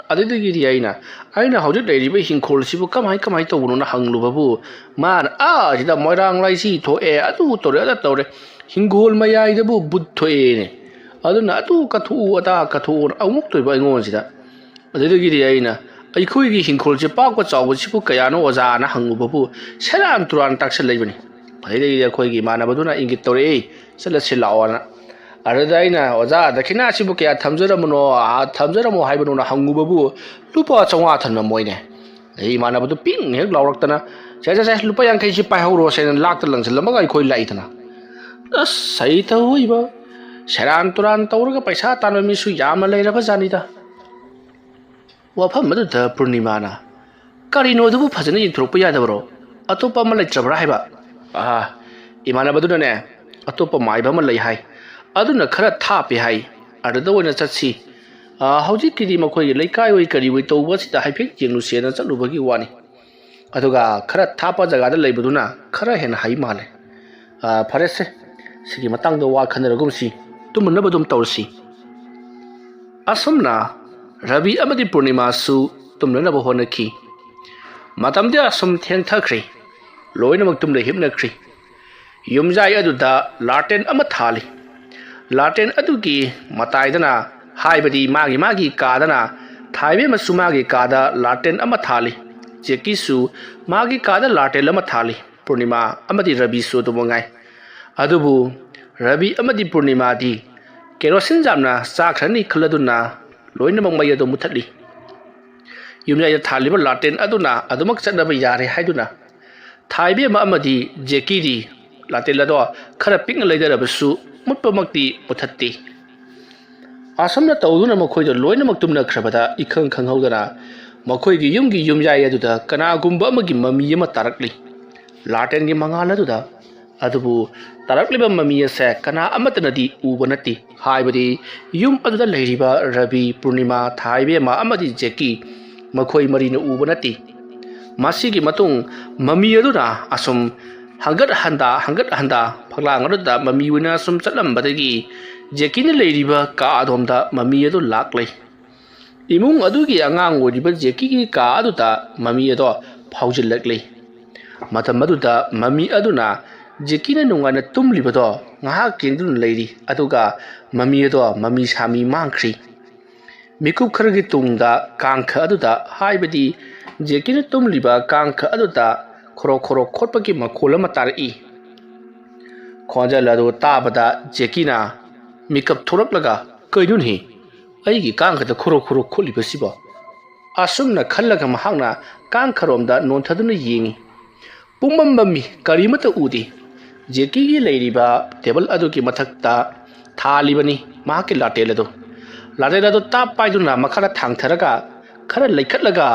ꯑꯗꯨꯗꯒꯤꯗꯤ ꯑꯩꯅ, ꯑꯩꯅ ꯍꯧꯖꯤꯛ ꯂꯩꯔꯤꯕ ꯏꯪꯈꯣꯜꯁꯤꯕꯨ ꯀꯃꯥꯏ ꯀꯃꯥꯏ ꯇꯧꯕꯅꯣꯅ ꯍꯪꯂꯨꯕꯕꯨ, ꯃꯥꯅ ꯑꯥ ꯁꯤꯗ ꯃꯣꯏꯔꯥꯡ ꯂꯥꯏꯁꯤ ꯊꯣꯛꯑꯦ, ꯑꯗꯨ ꯇꯧꯔꯦ, ꯑꯗꯥ ꯇꯧꯔꯦ, ꯍꯤꯡꯒꯣꯜ ꯃꯌꯥꯏꯗꯕꯨ ꯕꯨꯠ ꯊꯣꯛꯑꯦꯅꯦ, ꯑꯗꯨꯅ ꯑꯗꯨ ꯀꯠꯊꯣꯛꯎ ꯑꯗꯥ ꯀꯠꯊꯣꯛꯎꯅ ꯑꯃꯨꯛꯇꯣꯏꯕ ꯑꯩꯉꯣꯟꯁꯤꯗ꯫ ꯑꯗꯨꯗꯒꯤꯗꯤ ꯑꯩꯅ, ꯑꯩꯈꯣꯏꯒꯤ ꯍꯤꯡꯈꯣꯜꯁꯦ ꯄꯥꯛꯄ ꯆꯥꯎꯕꯁꯤꯕꯨ ꯀꯌꯥꯅꯣ ꯑꯣꯖꯥꯅ ꯍꯪꯉꯨꯕꯕꯨ ꯁꯦꯔꯥꯟ ꯇꯨꯔꯥꯟ ꯇꯥꯛꯁꯜꯂꯛꯏꯕꯅꯤ꯫ ꯑꯗꯨꯗꯒꯤꯗꯤ ꯑꯩꯈꯣꯏꯒꯤ ꯏꯃꯥꯟꯅꯕꯗꯨꯅ ꯏꯪꯒꯤꯠ ꯇꯧꯔꯛꯏ, ꯆꯠꯂꯁꯤ ꯂꯥꯛꯑꯣꯅ꯫ ꯑꯗꯨꯗ ꯑꯩꯅ, "ꯑꯣꯖꯥ, ꯗꯈꯤꯅꯥꯁꯤꯕꯨ ꯀꯌꯥ ꯊꯝꯖꯔꯝꯕꯅꯣ, ꯑꯥ, ꯊꯝꯖꯔꯝꯃꯣ ꯍꯥꯏꯕꯅꯣꯅ?" ꯍꯪꯉꯨꯕꯕꯨ ꯂꯨꯄꯥ ꯆꯥꯝꯃꯉꯥ ꯊꯝꯂꯝꯃꯣꯏꯅꯦ꯫ ꯑꯗꯩ ꯏꯃꯥꯟꯅꯕꯗꯨ ꯄꯤꯡ ꯍꯦꯛ ꯂꯥꯎꯔꯛꯇꯅ, "ꯁꯦ, ꯁꯦ, ꯁꯦ, ꯂꯨꯄꯥ ꯌꯥꯡꯈꯩꯁꯤ ꯄꯥꯏꯍꯧꯔꯣꯁꯦꯅ" ꯂꯥꯛꯇ ꯂꯪꯁꯤꯜꯂꯝꯃꯒ ꯑꯩꯈꯣꯏ ꯂꯥꯛꯏꯗꯅ꯫ ꯑꯁ, ꯁꯩꯇꯧꯏꯕ, ꯁꯦꯔꯥꯟ ꯇꯨꯔꯥꯟ ꯇꯧꯔꯒ ꯄꯩꯁꯥ ꯇꯥꯟꯕ ꯃꯤꯁꯨ ꯌꯥꯝꯅ ꯂꯩꯔꯕ ꯖꯥꯠꯅꯤꯗ꯫ ꯋꯥꯐꯝ ꯑꯗꯨꯗ ꯄꯨꯔꯅꯤꯃꯥꯅ, "ꯀꯔꯤꯅꯣ ꯑꯗꯨꯕꯨ ꯐꯖꯅ ꯌꯦꯡꯊꯣꯔꯛꯄ ꯌꯥꯗꯕꯔꯣ? ꯑꯇꯣꯞꯄ ꯑꯃ ꯂꯩꯇ꯭ꯔꯕ꯭ꯔꯥ ꯍꯥꯏꯕ?" "ꯑꯥ, ꯏꯃꯥꯟꯅꯕꯗꯨꯅꯅꯦ, ꯑꯇꯣꯞꯄ ꯃꯥꯏꯕ ꯑꯃ ꯂꯩ ꯍꯥꯏ, ꯑꯗꯨꯅ ꯈꯔ ꯊꯥꯞꯄꯦ ꯍꯥꯏ, ꯑꯗꯨꯗ ꯑꯣꯏꯅ ꯆꯠꯁꯤ꯫ ꯑꯥ, ꯍꯧꯖꯤꯛꯀꯤꯗꯤ ꯃꯈꯣꯏꯒꯤ ꯂꯩꯀꯥꯏ ꯑꯣꯏ ꯀꯔꯤ ꯑꯣꯏ ꯇꯧꯕꯁꯤꯗ ꯍꯥꯏꯐꯦꯠ ꯌꯦꯡꯂꯨꯁꯦꯅ ꯆꯠꯂꯨꯕꯒꯤ ꯋꯥꯅꯤ꯫ ꯑꯗꯨꯒ ꯈꯔ ꯊꯥꯞꯄ ꯖꯒꯥꯗ ꯂꯩꯕꯗꯨꯅ ꯈꯔ ꯍꯦꯟꯅ ꯍꯩ ꯃꯥꯜꯂꯦ꯫ ꯑꯥ, ꯐꯔꯦꯁꯦ, ꯁꯤꯒꯤ ꯃꯇꯥꯡꯗ ꯋꯥ ꯈꯟꯅꯔꯒꯨꯝꯁꯤ, ꯇꯨꯝꯅꯅꯕ ꯑꯗꯨꯝ ꯇꯧꯔꯁꯤ"꯫ ꯑꯁꯨꯝꯅ ꯔꯕꯤ ꯑꯃꯗꯤ ꯄꯨꯔꯅꯤꯃꯥꯁꯨ ꯇꯨꯝꯅꯅꯕ ꯍꯣꯠꯅꯈꯤ꯫ ꯃꯇꯝꯗꯤ ꯑꯁꯨꯝ ꯊꯦꯡꯊꯈ꯭ꯔꯦ꯫ ꯂꯣꯏꯅꯃꯛ ꯇꯨꯝꯅ ꯍꯤꯞꯅꯈ꯭ꯔꯦ꯫ ꯌꯨꯝꯖꯥꯏ ꯑꯗꯨꯗ ꯂꯥꯇꯦꯟ ꯑꯃ ꯊꯥꯜꯂꯤ꯫ ꯂꯥꯇꯦꯟ ꯑꯗꯨꯒꯤ ꯃꯇꯥꯏꯗꯅ ꯍꯥꯏꯕꯗꯤ ꯃꯥꯒꯤ ꯃꯥꯒꯤ ꯀꯥꯗꯅ ꯊꯥꯏꯕꯦꯝꯃꯁꯨ ꯃꯥꯒꯤ ꯀꯥꯗ ꯂꯥꯇꯦꯟ ꯑꯃ ꯊꯥꯜꯂꯤ, ꯖꯦꯀꯤꯁꯨ ꯃꯥꯒꯤ ꯀꯥꯗ ꯂꯥꯇꯦꯟ ꯑꯃ ꯊꯥꯜꯂꯤ, ꯄꯨꯔꯅꯤꯃꯥ ꯑꯃꯗꯤ ꯔꯕꯤꯁꯨ ꯑꯗꯨ ꯃꯉꯥꯏ꯫ ꯑꯗꯨꯕꯨ ꯔꯕꯤ ꯑꯃꯗꯤ ꯄꯨꯔꯅꯤꯃꯥꯗꯤ ꯀꯦꯔꯣꯁꯤꯟ ꯌꯥꯝꯅ ꯆꯥꯈ꯭ꯔꯅꯤ ꯈꯜꯂꯗꯨꯅ ꯂꯣꯏꯅꯃꯛ ꯃꯩ ꯑꯗꯨ ꯃꯨꯊꯠꯂꯤ꯫ ꯌꯨꯝꯌꯥꯏꯗ ꯊꯥꯜꯂꯤꯕ ꯂꯥꯇꯦꯟ ꯑꯗꯨꯅ ꯑꯗꯨꯃꯛ ꯆꯠꯅꯕ ꯌꯥꯔꯦ ꯍꯥꯏꯗꯨꯅ ꯊꯥꯏꯕꯦꯝꯃ ꯑꯃꯗꯤ ꯖꯦꯀꯤꯗꯤ ꯂꯥꯇꯦꯟ ꯑꯗꯣ ꯈꯔ ꯄꯤꯛꯅ ꯂꯩꯊꯔꯕꯁꯨ ꯃꯨꯠꯄꯃꯛꯇꯤ ꯃꯨꯊꯠꯇꯦ꯫ ꯑꯁꯨꯝꯅ ꯇꯧꯗꯨꯅ ꯃꯈꯣꯏꯗꯣ ꯂꯣꯏꯅꯃꯛ ꯇꯨꯝꯅꯈ꯭ꯔꯕꯗ ꯏꯈꯪ ꯈꯪꯍꯧꯗꯅ ꯃꯈꯣꯏꯒꯤ ꯌꯨꯝꯒꯤ ꯌꯨꯝꯌꯥꯏ ꯑꯗꯨꯗ ꯀꯅꯥꯒꯨꯝꯕ ꯑꯃꯒꯤ ꯃꯃꯤ ꯑꯃ ꯇꯥꯔꯛꯂꯤ꯫ ꯂꯥꯇꯦꯟꯒꯤ ꯃꯉꯥꯜ ꯑꯗꯨꯗ꯫ ꯑꯗꯨꯕꯨ ꯇꯥꯔꯛꯂꯤꯕ ꯃꯃꯤ ꯑꯁꯦ ꯀꯅꯥ ꯑꯃꯠꯇꯅꯗꯤ ꯎꯕ ꯅꯠꯇꯦ꯫ ꯍꯥꯏꯕꯗꯤ ꯌꯨꯝ ꯑꯗꯨꯗ ꯂꯩꯔꯤꯕ ꯔꯕꯤ, ꯄꯨꯔꯅꯤꯃꯥ, ꯊꯥꯏꯕꯦꯝꯃ ꯑꯃꯗꯤ ꯖꯦꯀꯤ, ꯃꯈꯣꯏ ꯃꯔꯤꯅ ꯎꯕ ꯅꯠꯇꯦ꯫ ꯃꯁꯤꯒꯤ ꯃꯇꯨꯡ ꯃꯃꯤ ꯑꯗꯨꯅ ꯑꯁꯨꯝ ꯍꯪꯒꯠ ꯍꯟꯗ, ꯍꯪꯒꯠ ꯍꯟꯗ ꯐꯛꯂꯥꯡ ꯑꯗꯨꯗ ꯃꯃꯤ ꯑꯣꯏꯅ ꯁꯨꯝ ꯆꯠꯂꯝꯕꯗꯒꯤ ꯖꯦꯀꯤꯅ ꯂꯩꯔꯤꯕ ꯀꯥ ꯑꯗꯣꯝꯗ ꯃꯃꯤ ꯑꯗꯨ ꯂꯥꯛꯂꯦ꯫ ꯏꯃꯨꯡ ꯑꯗꯨꯒꯤ ꯑꯉꯥꯡ ꯑꯣꯏꯔꯤꯕ ꯖꯦꯀꯤꯒꯤ ꯀꯥ ꯑꯗꯨꯗ ꯃꯃꯤ ꯑꯗꯣ ꯐꯥꯎꯖꯤꯜꯂꯛꯂꯤ꯫ ꯃꯇꯝ ꯑꯗꯨꯗ ꯃꯃꯤ ꯑꯗꯨꯅ ꯖꯦꯀꯤꯅ ꯅꯨꯡꯉꯥꯏꯅ ꯇꯨꯝꯂꯤꯕꯗꯣ ꯉꯥꯏꯍꯥꯛ ꯌꯦꯡꯗꯨꯅ ꯂꯩꯔꯤ, ꯑꯗꯨꯒ ꯃꯃꯤ ꯑꯗꯣ ꯃꯃꯤ ꯁꯥꯃꯤ ꯃꯥꯡꯈ꯭ꯔꯤ꯫ ꯃꯤꯀꯨꯞ ꯈꯔꯒꯤ ꯇꯨꯡꯗ ꯀꯥꯡꯈ ꯑꯗꯨꯗ, ꯍꯥꯏꯕꯗꯤ ꯖꯦꯀꯤꯅ ꯇꯨꯝꯂꯤꯕ ꯀꯥꯡꯈ ꯑꯗꯨꯗ ꯈꯣꯔꯣꯛ ꯈꯣꯔꯣꯛ ꯈꯣꯠꯄꯒꯤ ꯃꯈꯣꯜ ꯑꯃ ꯇꯥꯔꯛꯏ꯫ ꯈꯣꯟꯖꯦꯜ ꯑꯗꯨ ꯇꯥꯕꯗ ꯖꯦꯀꯤꯅ ꯃꯤꯀꯞ ꯊꯣꯔꯛꯂꯒ, "ꯀꯩꯅꯣꯅꯦ? ꯑꯩꯒꯤ ꯀꯥꯡꯈꯗ ꯈꯨꯔꯨ ꯈꯨꯔꯨ ꯈꯨꯠꯂꯤꯕꯁꯤꯕꯣ?" ꯑꯁꯨꯝꯅ ꯈꯜꯂꯒ ꯃꯍꯥꯛꯅ ꯀꯥꯡꯈꯔꯣꯝꯗ ꯅꯣꯟꯊꯗꯨꯅ ꯌꯦꯡꯉꯤ꯫ ꯄꯨꯝꯃꯝ ꯃꯝꯃꯤ, ꯀꯔꯤꯃꯠꯇ ꯎꯗꯦ꯫ ꯖꯦꯀꯤꯒꯤ ꯂꯩꯔꯤꯕ ꯇꯦꯕꯜ ꯑꯗꯨꯒꯤ ꯃꯊꯛꯇ ꯊꯥꯜꯂꯤꯕꯅꯤ ꯃꯍꯥꯛꯀꯤ ꯂꯥꯇꯦꯜ ꯑꯗꯨ꯫ ꯂꯥꯇꯦꯜ ꯑꯗꯨ ꯇꯥꯞ ꯄꯥꯏꯗꯨꯅ ꯃꯈꯥꯗ ꯊꯥꯡꯊꯔꯒ ꯈꯔ ꯂꯩꯈꯠꯂꯒ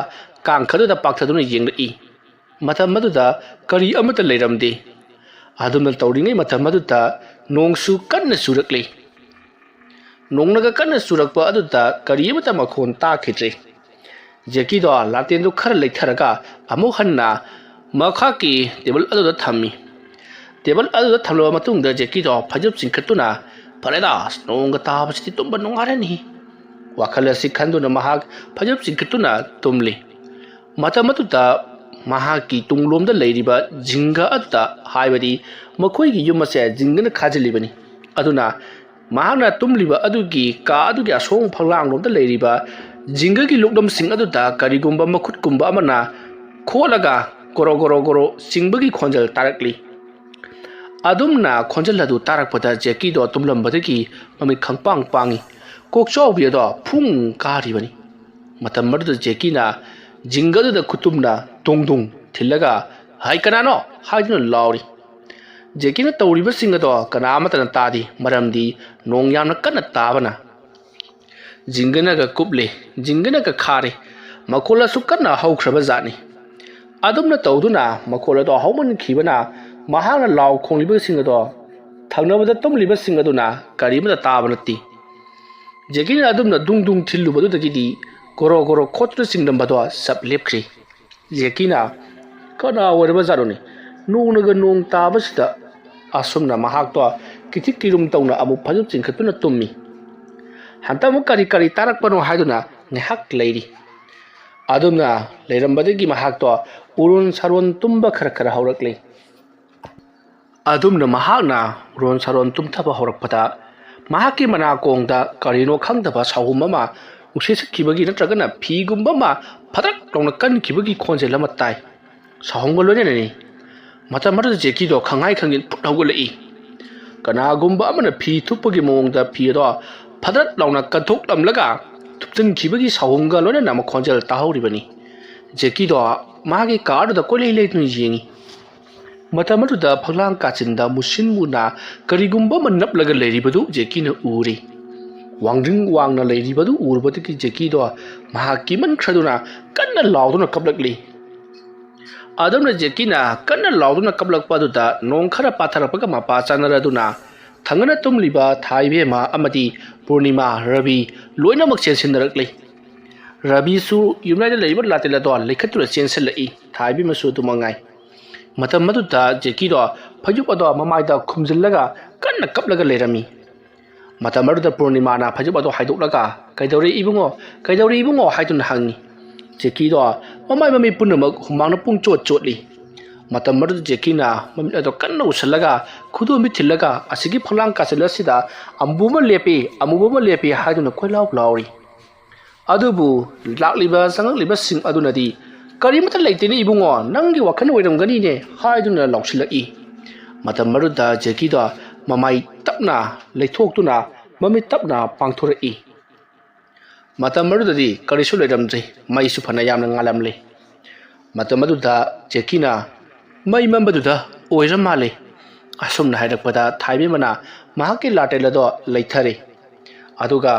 ꯀꯥꯡꯈꯗꯨꯗ ꯄꯥꯛꯊꯗꯨꯅ ꯌꯦꯡꯂꯛꯏ꯫ ꯃꯇꯝ ꯑꯗꯨꯗ ꯀꯔꯤ ꯑꯃꯠꯇ ꯂꯩꯔꯝꯗꯦ꯫ ꯑꯗꯨꯝꯅ ꯇꯧꯔꯤꯉꯩ ꯃꯇꯝ ꯑꯗꯨꯗ ꯅꯣꯡꯁꯨ ꯀꯟꯅ ꯆꯨꯔꯛꯂꯤ꯫ ꯅꯣꯡꯅꯒ ꯀꯟꯅ ꯆꯨꯔꯛꯄ ꯑꯗꯨꯗ ꯀꯔꯤ ꯑꯃꯠꯇ ꯃꯈꯣꯟ ꯇꯥꯈꯤꯗ꯭ꯔꯦ꯫ ꯖꯦꯀꯤꯗꯣ ꯂꯥꯇꯦꯟꯗꯨ ꯈꯔ ꯂꯩꯊꯔꯒ ꯑꯃꯨꯛ ꯍꯟꯅ ꯃꯈꯥꯒꯤ ꯇꯦꯕꯜ ꯑꯗꯨꯗ ꯊꯝꯃꯤ꯫ ꯇꯦꯕꯜ ꯑꯗꯨꯗ ꯊꯝꯂꯕ ꯃꯇꯨꯡꯗ ꯖꯦꯀꯤꯗꯣ ꯐꯩꯖꯨꯞ ꯆꯤꯡꯈꯠꯇꯨꯅ, "ꯐꯔꯦꯗ, ꯅꯣꯡꯒ ꯇꯥꯕꯁꯤꯗꯤ ꯇꯨꯝꯕ ꯅꯨꯡꯉꯥꯏꯔꯅꯤ" ꯋꯥꯈꯜ ꯑꯁꯤ ꯈꯟꯗꯨꯅ ꯃꯍꯥꯛ ꯐꯩꯖꯨꯞ ꯆꯤꯡꯈꯠꯇꯨꯅ ꯇꯨꯝꯂꯤ꯫ ꯃꯇꯝ ꯑꯗꯨꯗ ꯃꯍꯥꯛꯀꯤ ꯇꯨꯡꯂꯣꯝꯗ ꯂꯩꯔꯤꯕ ꯖꯤꯡꯒ ꯑꯗꯨꯗ, ꯍꯥꯏꯕꯗꯤ ꯃꯈꯣꯏꯒꯤ ꯌꯨꯝ ꯑꯁꯦ ꯖꯤꯡꯒꯅ ꯈꯥꯖꯤꯜꯂꯤꯕꯅꯤ, ꯑꯗꯨꯅ ꯃꯍꯥꯛꯅ ꯇꯨꯝꯂꯤꯕ ꯑꯗꯨꯒꯤ ꯀꯥ ꯑꯗꯨꯒꯤ ꯑꯁꯣꯡ ꯐꯛꯂꯥꯡꯂꯣꯝꯗ ꯂꯩꯔꯤꯕ ꯖꯤꯡꯒꯒꯤ ꯂꯨꯞꯂꯝꯁꯤꯡ ꯑꯗꯨꯗ ꯀꯔꯤꯒꯨꯝꯕ ꯃꯈꯨꯠꯀꯨꯝꯕ ꯑꯃꯅ ꯈꯣꯠꯂꯒ ꯒꯣꯔꯣ ꯒꯣꯔꯣ ꯒꯣꯔꯣ ꯆꯤꯡꯕꯒꯤ ꯈꯣꯟꯖꯦꯜ ꯇꯥꯔꯛꯂꯤ꯫ ꯑꯗꯨꯝꯅ ꯈꯣꯟꯖꯦꯜ ꯑꯗꯨ ꯇꯥꯔꯛꯄꯗ ꯖꯦꯀꯤꯗꯣ ꯇꯨꯝꯂꯝꯕꯗꯒꯤ ꯃꯃꯤꯠ ꯈꯪꯄꯥꯡ ꯄꯥꯡꯏ꯫ ꯀꯣꯛꯆꯥꯎꯕꯤ ꯑꯗꯣ ꯐꯨꯡ ꯀꯥꯔꯤꯕꯅꯤ꯫ ꯃꯇꯝ ꯑꯗꯨꯗ ꯖꯦꯀꯤꯅ ꯖꯤꯡꯒꯗꯨꯗ ꯈꯨꯇꯨꯝꯅ ꯗꯨꯡ ꯗꯨꯡ ꯊꯤꯜꯂꯒ, "ꯍꯥꯏ, ꯀꯅꯥꯅꯣ?" ꯍꯥꯏꯗꯨꯅ ꯂꯥꯎꯔꯤ꯫ ꯖꯦꯀꯤꯅ ꯇꯧꯔꯤꯕꯁꯤꯡ ꯑꯗꯣ ꯀꯅꯥ ꯑꯃꯠꯇꯅ ꯇꯥꯗꯦ, ꯃꯔꯝꯗꯤ ꯅꯣꯡ ꯌꯥꯝꯅ ꯀꯟꯅ ꯇꯥꯕꯅ꯫ ꯖꯤꯡꯒꯅꯒ ꯀꯨꯞꯂꯤ, ꯖꯤꯡꯒꯅꯒ ꯈꯥꯔꯤ, ꯃꯈꯣꯜ ꯑꯁꯨꯛ ꯀꯟꯅ ꯍꯧꯈ꯭ꯔꯕ ꯖꯥꯠꯅꯤ꯫ ꯑꯗꯨꯝꯅ ꯇꯧꯗꯨꯅ ꯃꯈꯣꯜ ꯑꯗꯣ ꯍꯧꯃꯟꯈꯤꯕꯅ ꯃꯍꯥꯛꯅ ꯂꯥꯎ ꯈꯣꯡꯂꯤꯕꯁꯤꯡ ꯑꯗꯣ ꯊꯪꯅꯕꯗ ꯇꯨꯝꯂꯤꯕꯁꯤꯡ ꯑꯗꯨꯅ ꯀꯔꯤꯃꯠꯇ ꯇꯥꯕ ꯅꯠꯇꯦ꯫ ꯖꯦꯀꯤꯅ ꯑꯗꯨꯝꯅ ꯗꯨꯡ ꯗꯨꯡ ꯊꯤꯜꯂꯨꯕꯗꯨꯗꯒꯤꯗꯤ ꯒꯣꯔꯣ ꯒꯣꯔꯣ ꯈꯣꯠꯇꯨꯅ ꯆꯤꯡꯂꯝꯕꯗꯣ ꯆꯞ ꯂꯦꯞꯈ꯭ꯔꯤ꯫ ꯖꯦꯀꯤꯅ, "ꯀꯅꯥ ꯑꯣꯏꯔꯕ ꯖꯥꯠꯅꯣꯅꯦ? ꯅꯣꯡꯅꯒ ꯅꯣꯡ ꯇꯥꯕꯁꯤꯗ?" ꯑꯁꯨꯝꯅ ꯃꯍꯥꯛꯇꯣ ꯀꯤꯊꯤꯛ ꯀꯤꯔꯨꯝ ꯇꯧꯅ ꯑꯃꯨꯛ ꯐꯩꯖꯨꯞ ꯆꯤꯡꯈꯠꯇꯨꯅ ꯇꯨꯝꯃꯤ꯫ ꯍꯟꯇꯛ ꯑꯃꯨꯛ ꯀꯔꯤ ꯀꯔꯤ ꯇꯥꯔꯛꯄꯅꯣ ꯍꯥꯏꯗꯨꯅ ꯉꯥꯏꯍꯥꯛ ꯂꯩꯔꯤ꯫ ꯑꯗꯨꯝꯅ ꯂꯩꯔꯝꯕꯗꯒꯤ ꯃꯍꯥꯛꯇꯣ ꯎꯔꯣꯟ ꯁꯥꯔꯣꯟ ꯇꯨꯝꯕ ꯈꯔ ꯈꯔ ꯍꯧꯔꯛꯂꯤ꯫ ꯑꯗꯨꯝꯅ ꯃꯍꯥꯛꯅ ꯎꯔꯣꯟ ꯁꯥꯔꯣꯟ ꯇꯨꯝꯊꯕ ꯍꯧꯔꯛꯄꯗ, ꯃꯍꯥꯛꯀꯤ ꯃꯅꯥꯀꯣꯡꯗ ꯀꯔꯤꯅꯣ ꯈꯪꯗꯕ ꯁꯥꯍꯨꯝ ꯑꯃ ꯅꯨꯡꯁꯤꯠ ꯁꯤꯠꯈꯤꯕꯒꯤ ꯅꯠꯇ꯭ꯔꯒꯅ ꯐꯤꯒꯨꯝꯕ ꯑꯃ ꯐꯗ꯭ꯔꯛ ꯂꯥꯎꯅ ꯀꯟꯈꯤꯕꯒꯤ ꯈꯣꯟꯖꯦꯜ ꯑꯃ ꯇꯥꯏ꯫ ꯁꯥꯍꯨꯝꯒ ꯂꯣꯏꯅꯅꯅꯤ꯫ ꯃꯇꯝ ꯑꯗꯨꯗ ꯖꯦꯀꯤꯗꯣ ꯈꯪꯍꯥꯏ ꯈꯪꯍꯤꯟ ꯐꯨꯠ ꯍꯧꯒꯠꯂꯛꯏ꯫ ꯀꯅꯥꯒꯨꯝꯕ ꯑꯃꯅ ꯐꯤ ꯊꯨꯞꯄꯒꯤ ꯃꯑꯣꯡꯗ ꯐꯤ ꯑꯗꯣ ꯐꯗ꯭ꯔꯠ ꯂꯥꯎꯅ ꯀꯟꯊꯣꯛꯂꯝꯂꯒ ꯊꯨꯞꯆꯤꯟꯈꯤꯕꯒꯤ ꯁꯥꯍꯨꯝꯒ ꯂꯣꯏꯅꯅ ꯃꯈꯣꯟꯖꯦꯜ ꯇꯥꯍꯧꯔꯤꯕꯅꯤ꯫ ꯖꯦꯀꯤꯗꯣ ꯃꯥꯒꯤ ꯀꯥꯔꯗꯨꯗ ꯀꯣꯏꯂꯩ ꯂꯩꯗꯨꯅ ꯌꯦꯡꯉꯤ꯫ ꯃꯇꯝ ꯑꯗꯨꯗ ꯐꯛꯂꯥꯡ ꯀꯥꯆꯤꯟꯗ ꯃꯨꯁꯤꯟ ꯃꯨꯅ ꯀꯔꯤꯒꯨꯝꯕ ꯑꯃ ꯅꯞꯂꯒ ꯂꯩꯔꯤꯕꯗꯨ ꯖꯦꯀꯤꯅ ꯎꯔꯤ꯫ ꯋꯥꯡꯗ꯭ꯔꯤꯡ ꯋꯥꯡꯅ ꯂꯩꯔꯤꯕꯗꯨ ꯎꯔꯨꯕꯗꯒꯤ ꯖꯦꯀꯤꯗꯣ ꯃꯍꯥꯛ ꯀꯤꯃꯟꯈ꯭ꯔꯗꯨꯅ ꯀꯟꯅ ꯂꯥꯎꯗꯨꯅ ꯀꯞꯂꯛꯂꯤ꯫ ꯑꯗꯨꯝꯅ ꯖꯦꯀꯤꯅ ꯀꯟꯅ ꯂꯥꯎꯗꯨꯅ ꯀꯞꯂꯛꯄ ꯑꯗꯨꯗ ꯅꯣꯡ ꯈꯔ ꯄꯥꯊꯔꯛꯄꯒ ꯃꯄꯥ ꯆꯥꯅꯔꯗꯨꯅ ꯊꯪꯅꯅ ꯇꯨꯝꯂꯤꯕ ꯊꯥꯏꯕꯦꯝꯃ ꯑꯃꯗꯤ ꯄꯨꯔꯅꯤꯃꯥ, ꯔꯕꯤ ꯂꯣꯏꯅꯃꯛ ꯆꯦꯟꯁꯤꯟꯅꯔꯛꯂꯤ꯫ ꯔꯕꯤꯁꯨ ꯌꯨꯝꯂꯥꯏꯗ ꯂꯩꯔꯤꯕ ꯂꯥꯇꯦꯜ ꯑꯗꯣ ꯂꯩꯈꯠꯇꯨꯅ ꯆꯦꯟꯁꯤꯜꯂꯛꯏ꯫ ꯊꯥꯏꯕꯦꯝꯃꯁꯨ ꯑꯗꯨ ꯃꯉꯥꯏ꯫ ꯃꯇꯝ ꯑꯗꯨꯗ ꯖꯦꯀꯤꯗꯣ ꯐꯩꯖꯨꯞ ꯑꯗꯣ ꯃꯃꯥꯏꯗ ꯈꯨꯝꯖꯤꯜꯂꯒ ꯀꯟꯅ ꯀꯞꯂꯒ ꯂꯩꯔꯝꯃꯤ꯫ ꯃꯇꯝ ꯑꯗꯨꯗ ꯄꯨꯔꯅꯤꯃꯥꯅ ꯐꯩꯖꯨꯞ ꯑꯗꯣ ꯍꯥꯏꯗꯣꯛꯂꯒ, "ꯀꯩꯗꯧꯔꯦ ꯏꯕꯨꯡꯉꯣ? ꯀꯩꯗꯧꯔꯦ ꯏꯕꯨꯡꯉꯣ?" ꯍꯥꯏꯗꯨꯅ ꯍꯪꯉꯤ꯫ ꯖꯦꯀꯤꯗꯣ ꯃꯃꯥꯏ ꯃꯃꯤꯠ ꯄꯨꯝꯅꯃꯛ ꯍꯨꯃꯥꯡꯅ ꯄꯨꯡ ꯆꯣꯠ ꯆꯣꯠꯂꯤ꯫ ꯃꯇꯝ ꯑꯗꯨꯗ ꯖꯦꯀꯤꯅ ꯃꯃꯤꯠ ꯑꯗꯨ ꯀꯟꯅ ꯎꯁꯜꯂꯒ, ꯈꯨꯗꯣꯝꯕꯤ ꯊꯤꯜꯂꯒ, ꯑꯁꯤꯒꯤ ꯐꯛꯂꯥꯡ ꯀꯥꯆꯤꯟ ꯑꯁꯤꯗ ꯑꯃꯨꯕ ꯑꯃ ꯂꯦꯞꯄꯤ, ꯑꯃꯨꯕ ꯑꯃ ꯂꯦꯞꯄꯤ ꯍꯥꯏꯗꯨꯅ ꯀꯣꯏꯂꯥꯎ ꯂꯥꯎꯔꯤ꯫ ꯑꯗꯨꯕꯨ ꯂꯥꯛꯂꯤꯕ ꯆꯪꯂꯛꯂꯤꯕꯁꯤꯡ ꯑꯗꯨꯅꯗꯤ, "ꯀꯔꯤꯃꯠꯇ ꯂꯩꯇꯦꯅꯦ ꯏꯕꯨꯡꯉꯣ, ꯅꯪꯒꯤ ꯋꯥꯈꯜ ꯑꯣꯏꯔꯝꯒꯅꯤꯅꯦ" ꯍꯥꯏꯗꯨꯅ ꯂꯥꯎꯁꯤꯜꯂꯛꯏ꯫ ꯃꯇꯝ ꯑꯗꯨꯗ ꯖꯦꯀꯤꯗꯣ ꯃꯃꯥꯏ ꯇꯞꯅ ꯂꯩꯊꯣꯛꯇꯨꯅ ꯃꯃꯤꯠ ꯇꯞꯅ ꯄꯥꯡꯊꯣꯔꯛꯏ꯫ ꯃꯇꯝ ꯑꯗꯨꯗꯗꯤ ꯀꯔꯤꯁꯨ ꯂꯩꯔꯝꯗ꯭ꯔꯤ, ꯃꯩꯁꯨ ꯐꯅ ꯌꯥꯝꯅ ꯉꯥꯜꯂꯝꯂꯤ꯫ ꯃꯇꯝ ꯑꯗꯨꯗ ꯖꯦꯀꯤꯅ ꯃꯩ ꯃꯝꯕꯗꯨꯗ ꯑꯣꯏꯔ ꯃꯥꯜꯂꯤ꯫ ꯑꯁꯨꯝꯅ ꯍꯥꯏꯔꯛꯄꯗ ꯊꯥꯏꯕꯦꯝꯃꯅ ꯃꯍꯥꯛꯀꯤ ꯂꯥꯇꯦꯜ ꯑꯗꯣ ꯂꯩꯊꯔꯤ꯫ ꯑꯗꯨꯒ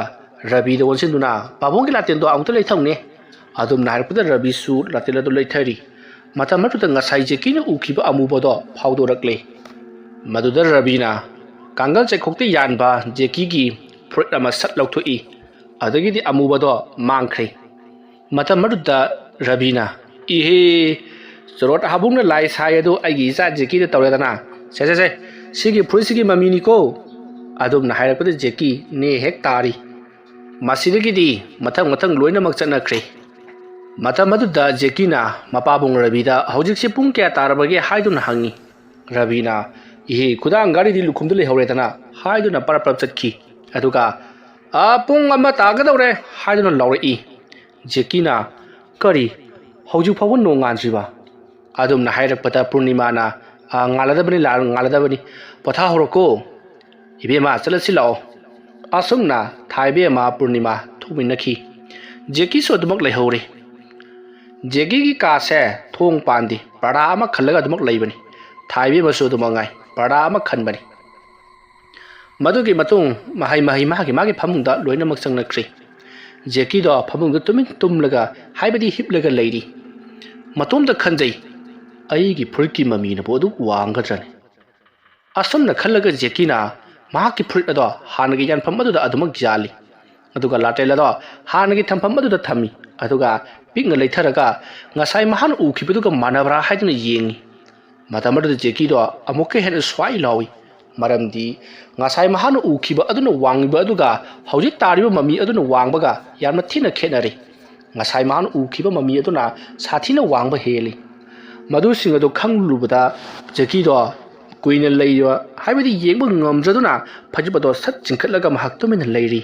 ꯔꯕꯤꯗ ꯑꯣꯟꯁꯤꯟꯗꯨꯅ, "ꯄꯥꯕꯨꯡꯒꯤ ꯂꯥꯇꯦꯜꯗꯣ ꯑꯃꯨꯛꯇ ꯂꯩꯊꯧꯅꯦ"꯫ ꯑꯗꯨꯝꯅ ꯍꯥꯏꯔꯛꯄꯗ ꯔꯕꯤꯁꯨ ꯂꯥꯇꯦꯜ ꯑꯗꯨ ꯂꯩꯊꯔꯤ꯫ ꯃꯇꯝ ꯑꯗꯨꯗ ꯉꯁꯥꯏ ꯖꯦꯀꯤꯅ ꯎꯈꯤꯕ ꯑꯃꯨꯕꯗꯣ ꯐꯥꯎꯗꯣꯔꯛꯂꯦ꯫ ꯃꯗꯨꯗ ꯔꯕꯤꯅ ꯀꯥꯡꯒꯜ ꯆꯩꯈꯣꯛꯇ ꯌꯥꯟꯕ ꯖꯦꯀꯤꯒꯤ ꯐꯨꯔꯤꯠ ꯑꯃ ꯁꯠ ꯂꯧꯊꯣꯛꯏ꯫ ꯑꯗꯒꯤꯗꯤ ꯑꯃꯨꯕꯗꯣ ꯃꯥꯡꯈ꯭ꯔꯦ꯫ ꯃꯇꯝ ꯑꯗꯨꯗ ꯔꯕꯤꯅ, "ꯏꯍꯦ, ꯆꯣꯔꯣꯠ ꯍꯥꯕꯨꯡꯅ ꯂꯥꯏ ꯁꯥꯏ ꯑꯗꯨ ꯑꯩꯒꯤ ꯏꯆꯥ ꯖꯦꯀꯤꯗ ꯇꯧꯔꯦꯗꯅ꯫ ꯁꯦ, ꯁꯦ, ꯁꯦ, ꯁꯤꯒꯤ ꯐꯨꯔꯤꯠꯁꯤꯒꯤ ꯃꯃꯤꯅꯤꯀꯣ"꯫ ꯑꯗꯨꯝꯅ ꯍꯥꯏꯔꯛꯄꯗ ꯖꯦꯀꯤ ꯅꯦ ꯍꯦꯛ ꯇꯥꯔꯤ꯫ ꯃꯁꯤꯗꯒꯤꯗꯤ ꯃꯊꯪ ꯃꯊꯪ ꯂꯣꯏꯅꯃꯛ ꯆꯠꯅꯈ꯭ꯔꯦ꯫ ꯃꯇꯝ ꯑꯗꯨꯗ ꯖꯦꯀꯤꯅ ꯃꯄꯥꯕꯨꯡ ꯔꯕꯤꯗ, "ꯍꯧꯖꯤꯛꯁꯤ ꯄꯨꯡ ꯀꯌꯥ ꯇꯥꯔꯕꯒꯦ?" ꯍꯥꯏꯗꯨꯅ ꯍꯪꯉꯤ꯫ ꯔꯕꯤꯅ, "ꯏꯍꯦ, ꯈꯨꯗꯥꯡ ꯒꯥꯔꯤꯗꯤ ꯂꯨꯈꯨꯝꯗ ꯂꯩꯍꯧꯔꯦꯗꯅ" ꯍꯥꯏꯗꯨꯅ ꯄꯔꯞ ꯄꯔꯞ ꯆꯠꯈꯤ꯫ ꯑꯗꯨꯒ, "ꯑ, ꯄꯨꯡ ꯑꯃ ꯇꯥꯒꯗꯧꯔꯦ" ꯍꯥꯏꯗꯨꯅ ꯂꯥꯎꯔꯛꯏ꯫ ꯖꯦꯀꯤꯅ, "ꯀꯔꯤ, ꯍꯧꯖꯤꯛ ꯐꯥꯎꯕ ꯅꯣꯡ ꯉꯥꯟꯗ꯭ꯔꯤꯕ?" ꯑꯗꯨꯝꯅ ꯍꯥꯏꯔꯛꯄꯗ ꯄꯨꯔꯅꯤꯃꯥꯅ, "ꯑ, ꯉꯥꯜꯂꯗꯕꯅꯤ, ꯂꯥ-, ꯉꯥꯜꯂꯗꯕꯅꯤ, ꯄꯣꯊꯥꯍꯧꯔꯣꯀꯣ꯫ ꯏꯕꯦꯝꯃ, ꯆꯠꯂꯁꯤ ꯂꯥꯛꯑꯣ"꯫ ꯑꯁꯨꯝꯅ ꯊꯥꯏꯕꯦꯝꯃ ꯄꯨꯔꯅꯤꯃꯥ ꯊꯣꯛꯃꯤꯟꯅꯈꯤ꯫ ꯖꯦꯀꯤꯁꯨ ꯑꯗꯨꯃꯛ ꯂꯩꯍꯧꯔꯤ꯫ ꯖꯦꯀꯤꯒꯤ ꯀꯥꯁꯦ ꯊꯣꯡ ꯄꯥꯟꯗꯦ, ꯄꯔꯗꯥ ꯑꯃ ꯈꯜꯂꯒ ꯑꯗꯨꯃꯛ ꯂꯩꯕꯅꯤ꯫ ꯊꯥꯏꯕꯦꯝꯃꯁꯨ ꯑꯗꯨꯃꯛ ꯉꯥꯏ, ꯄꯔꯗꯥ ꯑꯃ ꯈꯟꯕꯅꯤ꯫ ꯃꯗꯨꯒꯤ ꯃꯇꯨꯡ ꯃꯍꯩ ꯃꯍꯩ ꯃꯥꯒꯤ ꯃꯥꯒꯤ ꯐꯃꯨꯡꯗ ꯂꯣꯏꯅꯃꯛ ꯆꯪꯅꯈ꯭ꯔꯦ꯫ ꯖꯦꯀꯤꯗꯣ ꯐꯃꯨꯡꯗ ꯇꯨꯃꯤꯟ ꯇꯨꯝꯂꯒ, ꯍꯥꯏꯕꯗꯤ ꯍꯤꯞꯂꯒ ꯂꯩꯔꯤ꯫ ꯃꯇꯣꯝꯇ ꯈꯟꯖꯩ, "ꯑꯩꯒꯤ ꯐꯨꯔꯤꯠꯀꯤ ꯃꯃꯤꯅꯕꯨ ꯑꯗꯨꯛ ꯋꯥꯡꯒꯗ꯭ꯔꯅꯤ?" ꯑꯁꯨꯝꯅ ꯈꯜꯂꯒ ꯖꯦꯀꯤꯅ ꯃꯍꯥꯛꯀꯤ ꯐꯨꯔꯤꯠ ꯑꯗꯣ ꯍꯥꯟꯅꯒꯤ ꯌꯥꯟꯐꯝ ꯑꯗꯨꯗ ꯑꯗꯨꯃꯛ ꯌꯥꯜꯂꯤ꯫ ꯑꯗꯨꯒ ꯂꯥꯇꯦꯜ ꯑꯗꯣ ꯍꯥꯟꯅꯒꯤ ꯊꯝꯐꯝ ꯑꯗꯨꯗ ꯊꯝꯃꯤ꯫ ꯑꯗꯨꯒ ꯄꯤꯛꯅ ꯂꯩꯊꯔꯒ ꯉꯁꯥꯏ ꯃꯍꯥꯛꯅ ꯎꯈꯤꯕꯗꯨꯒ ꯃꯥꯟꯅꯕ꯭ꯔꯥ ꯍꯥꯏꯗꯨꯅ ꯌꯦꯡꯉꯤ꯫ ꯃꯇꯝ ꯑꯗꯨꯗ ꯖꯦꯀꯤꯗꯣ ꯑꯃꯨꯛꯀ ꯍꯦꯟꯅ ꯁ꯭ꯋꯥꯏ ꯂꯥꯎꯏ꯫ ꯃꯔꯝꯗꯤ ꯉꯁꯥꯏ ꯃꯍꯥꯛꯅ ꯎꯈꯤꯕ ꯑꯗꯨꯅ ꯋꯥꯡꯉꯤꯕ ꯑꯗꯨꯒ ꯍꯧꯖꯤꯛ ꯇꯥꯔꯤꯕ ꯃꯃꯤ ꯑꯗꯨꯅ ꯋꯥꯡꯕꯒ ꯌꯥꯝꯅ ꯊꯤꯅ ꯈꯦꯠꯅꯔꯦ꯫ ꯉꯁꯥꯏ ꯃꯍꯥꯛꯅ ꯎꯈꯤꯕ ꯃꯃꯤ ꯑꯗꯨꯅ ꯁꯥꯊꯤꯅ ꯋꯥꯡꯕ ꯍꯦꯜꯂꯤ꯫ ꯃꯗꯨꯁꯤꯡ ꯑꯗꯨ ꯈꯪꯂꯨꯕꯗ ꯖꯦꯀꯤꯗꯣ ꯀꯨꯏꯅ ꯂꯩꯕ, ꯍꯥꯏꯕꯗꯤ ꯌꯦꯡꯕ ꯉꯝꯗ꯭ꯔꯗꯨꯅ ꯐꯩꯖꯨꯞ ꯑꯗꯣ ꯁꯠ ꯆꯤꯡꯈꯠꯂꯒ ꯃꯍꯥꯛ ꯇꯨꯃꯤꯟꯅ ꯂꯩꯔꯤ꯫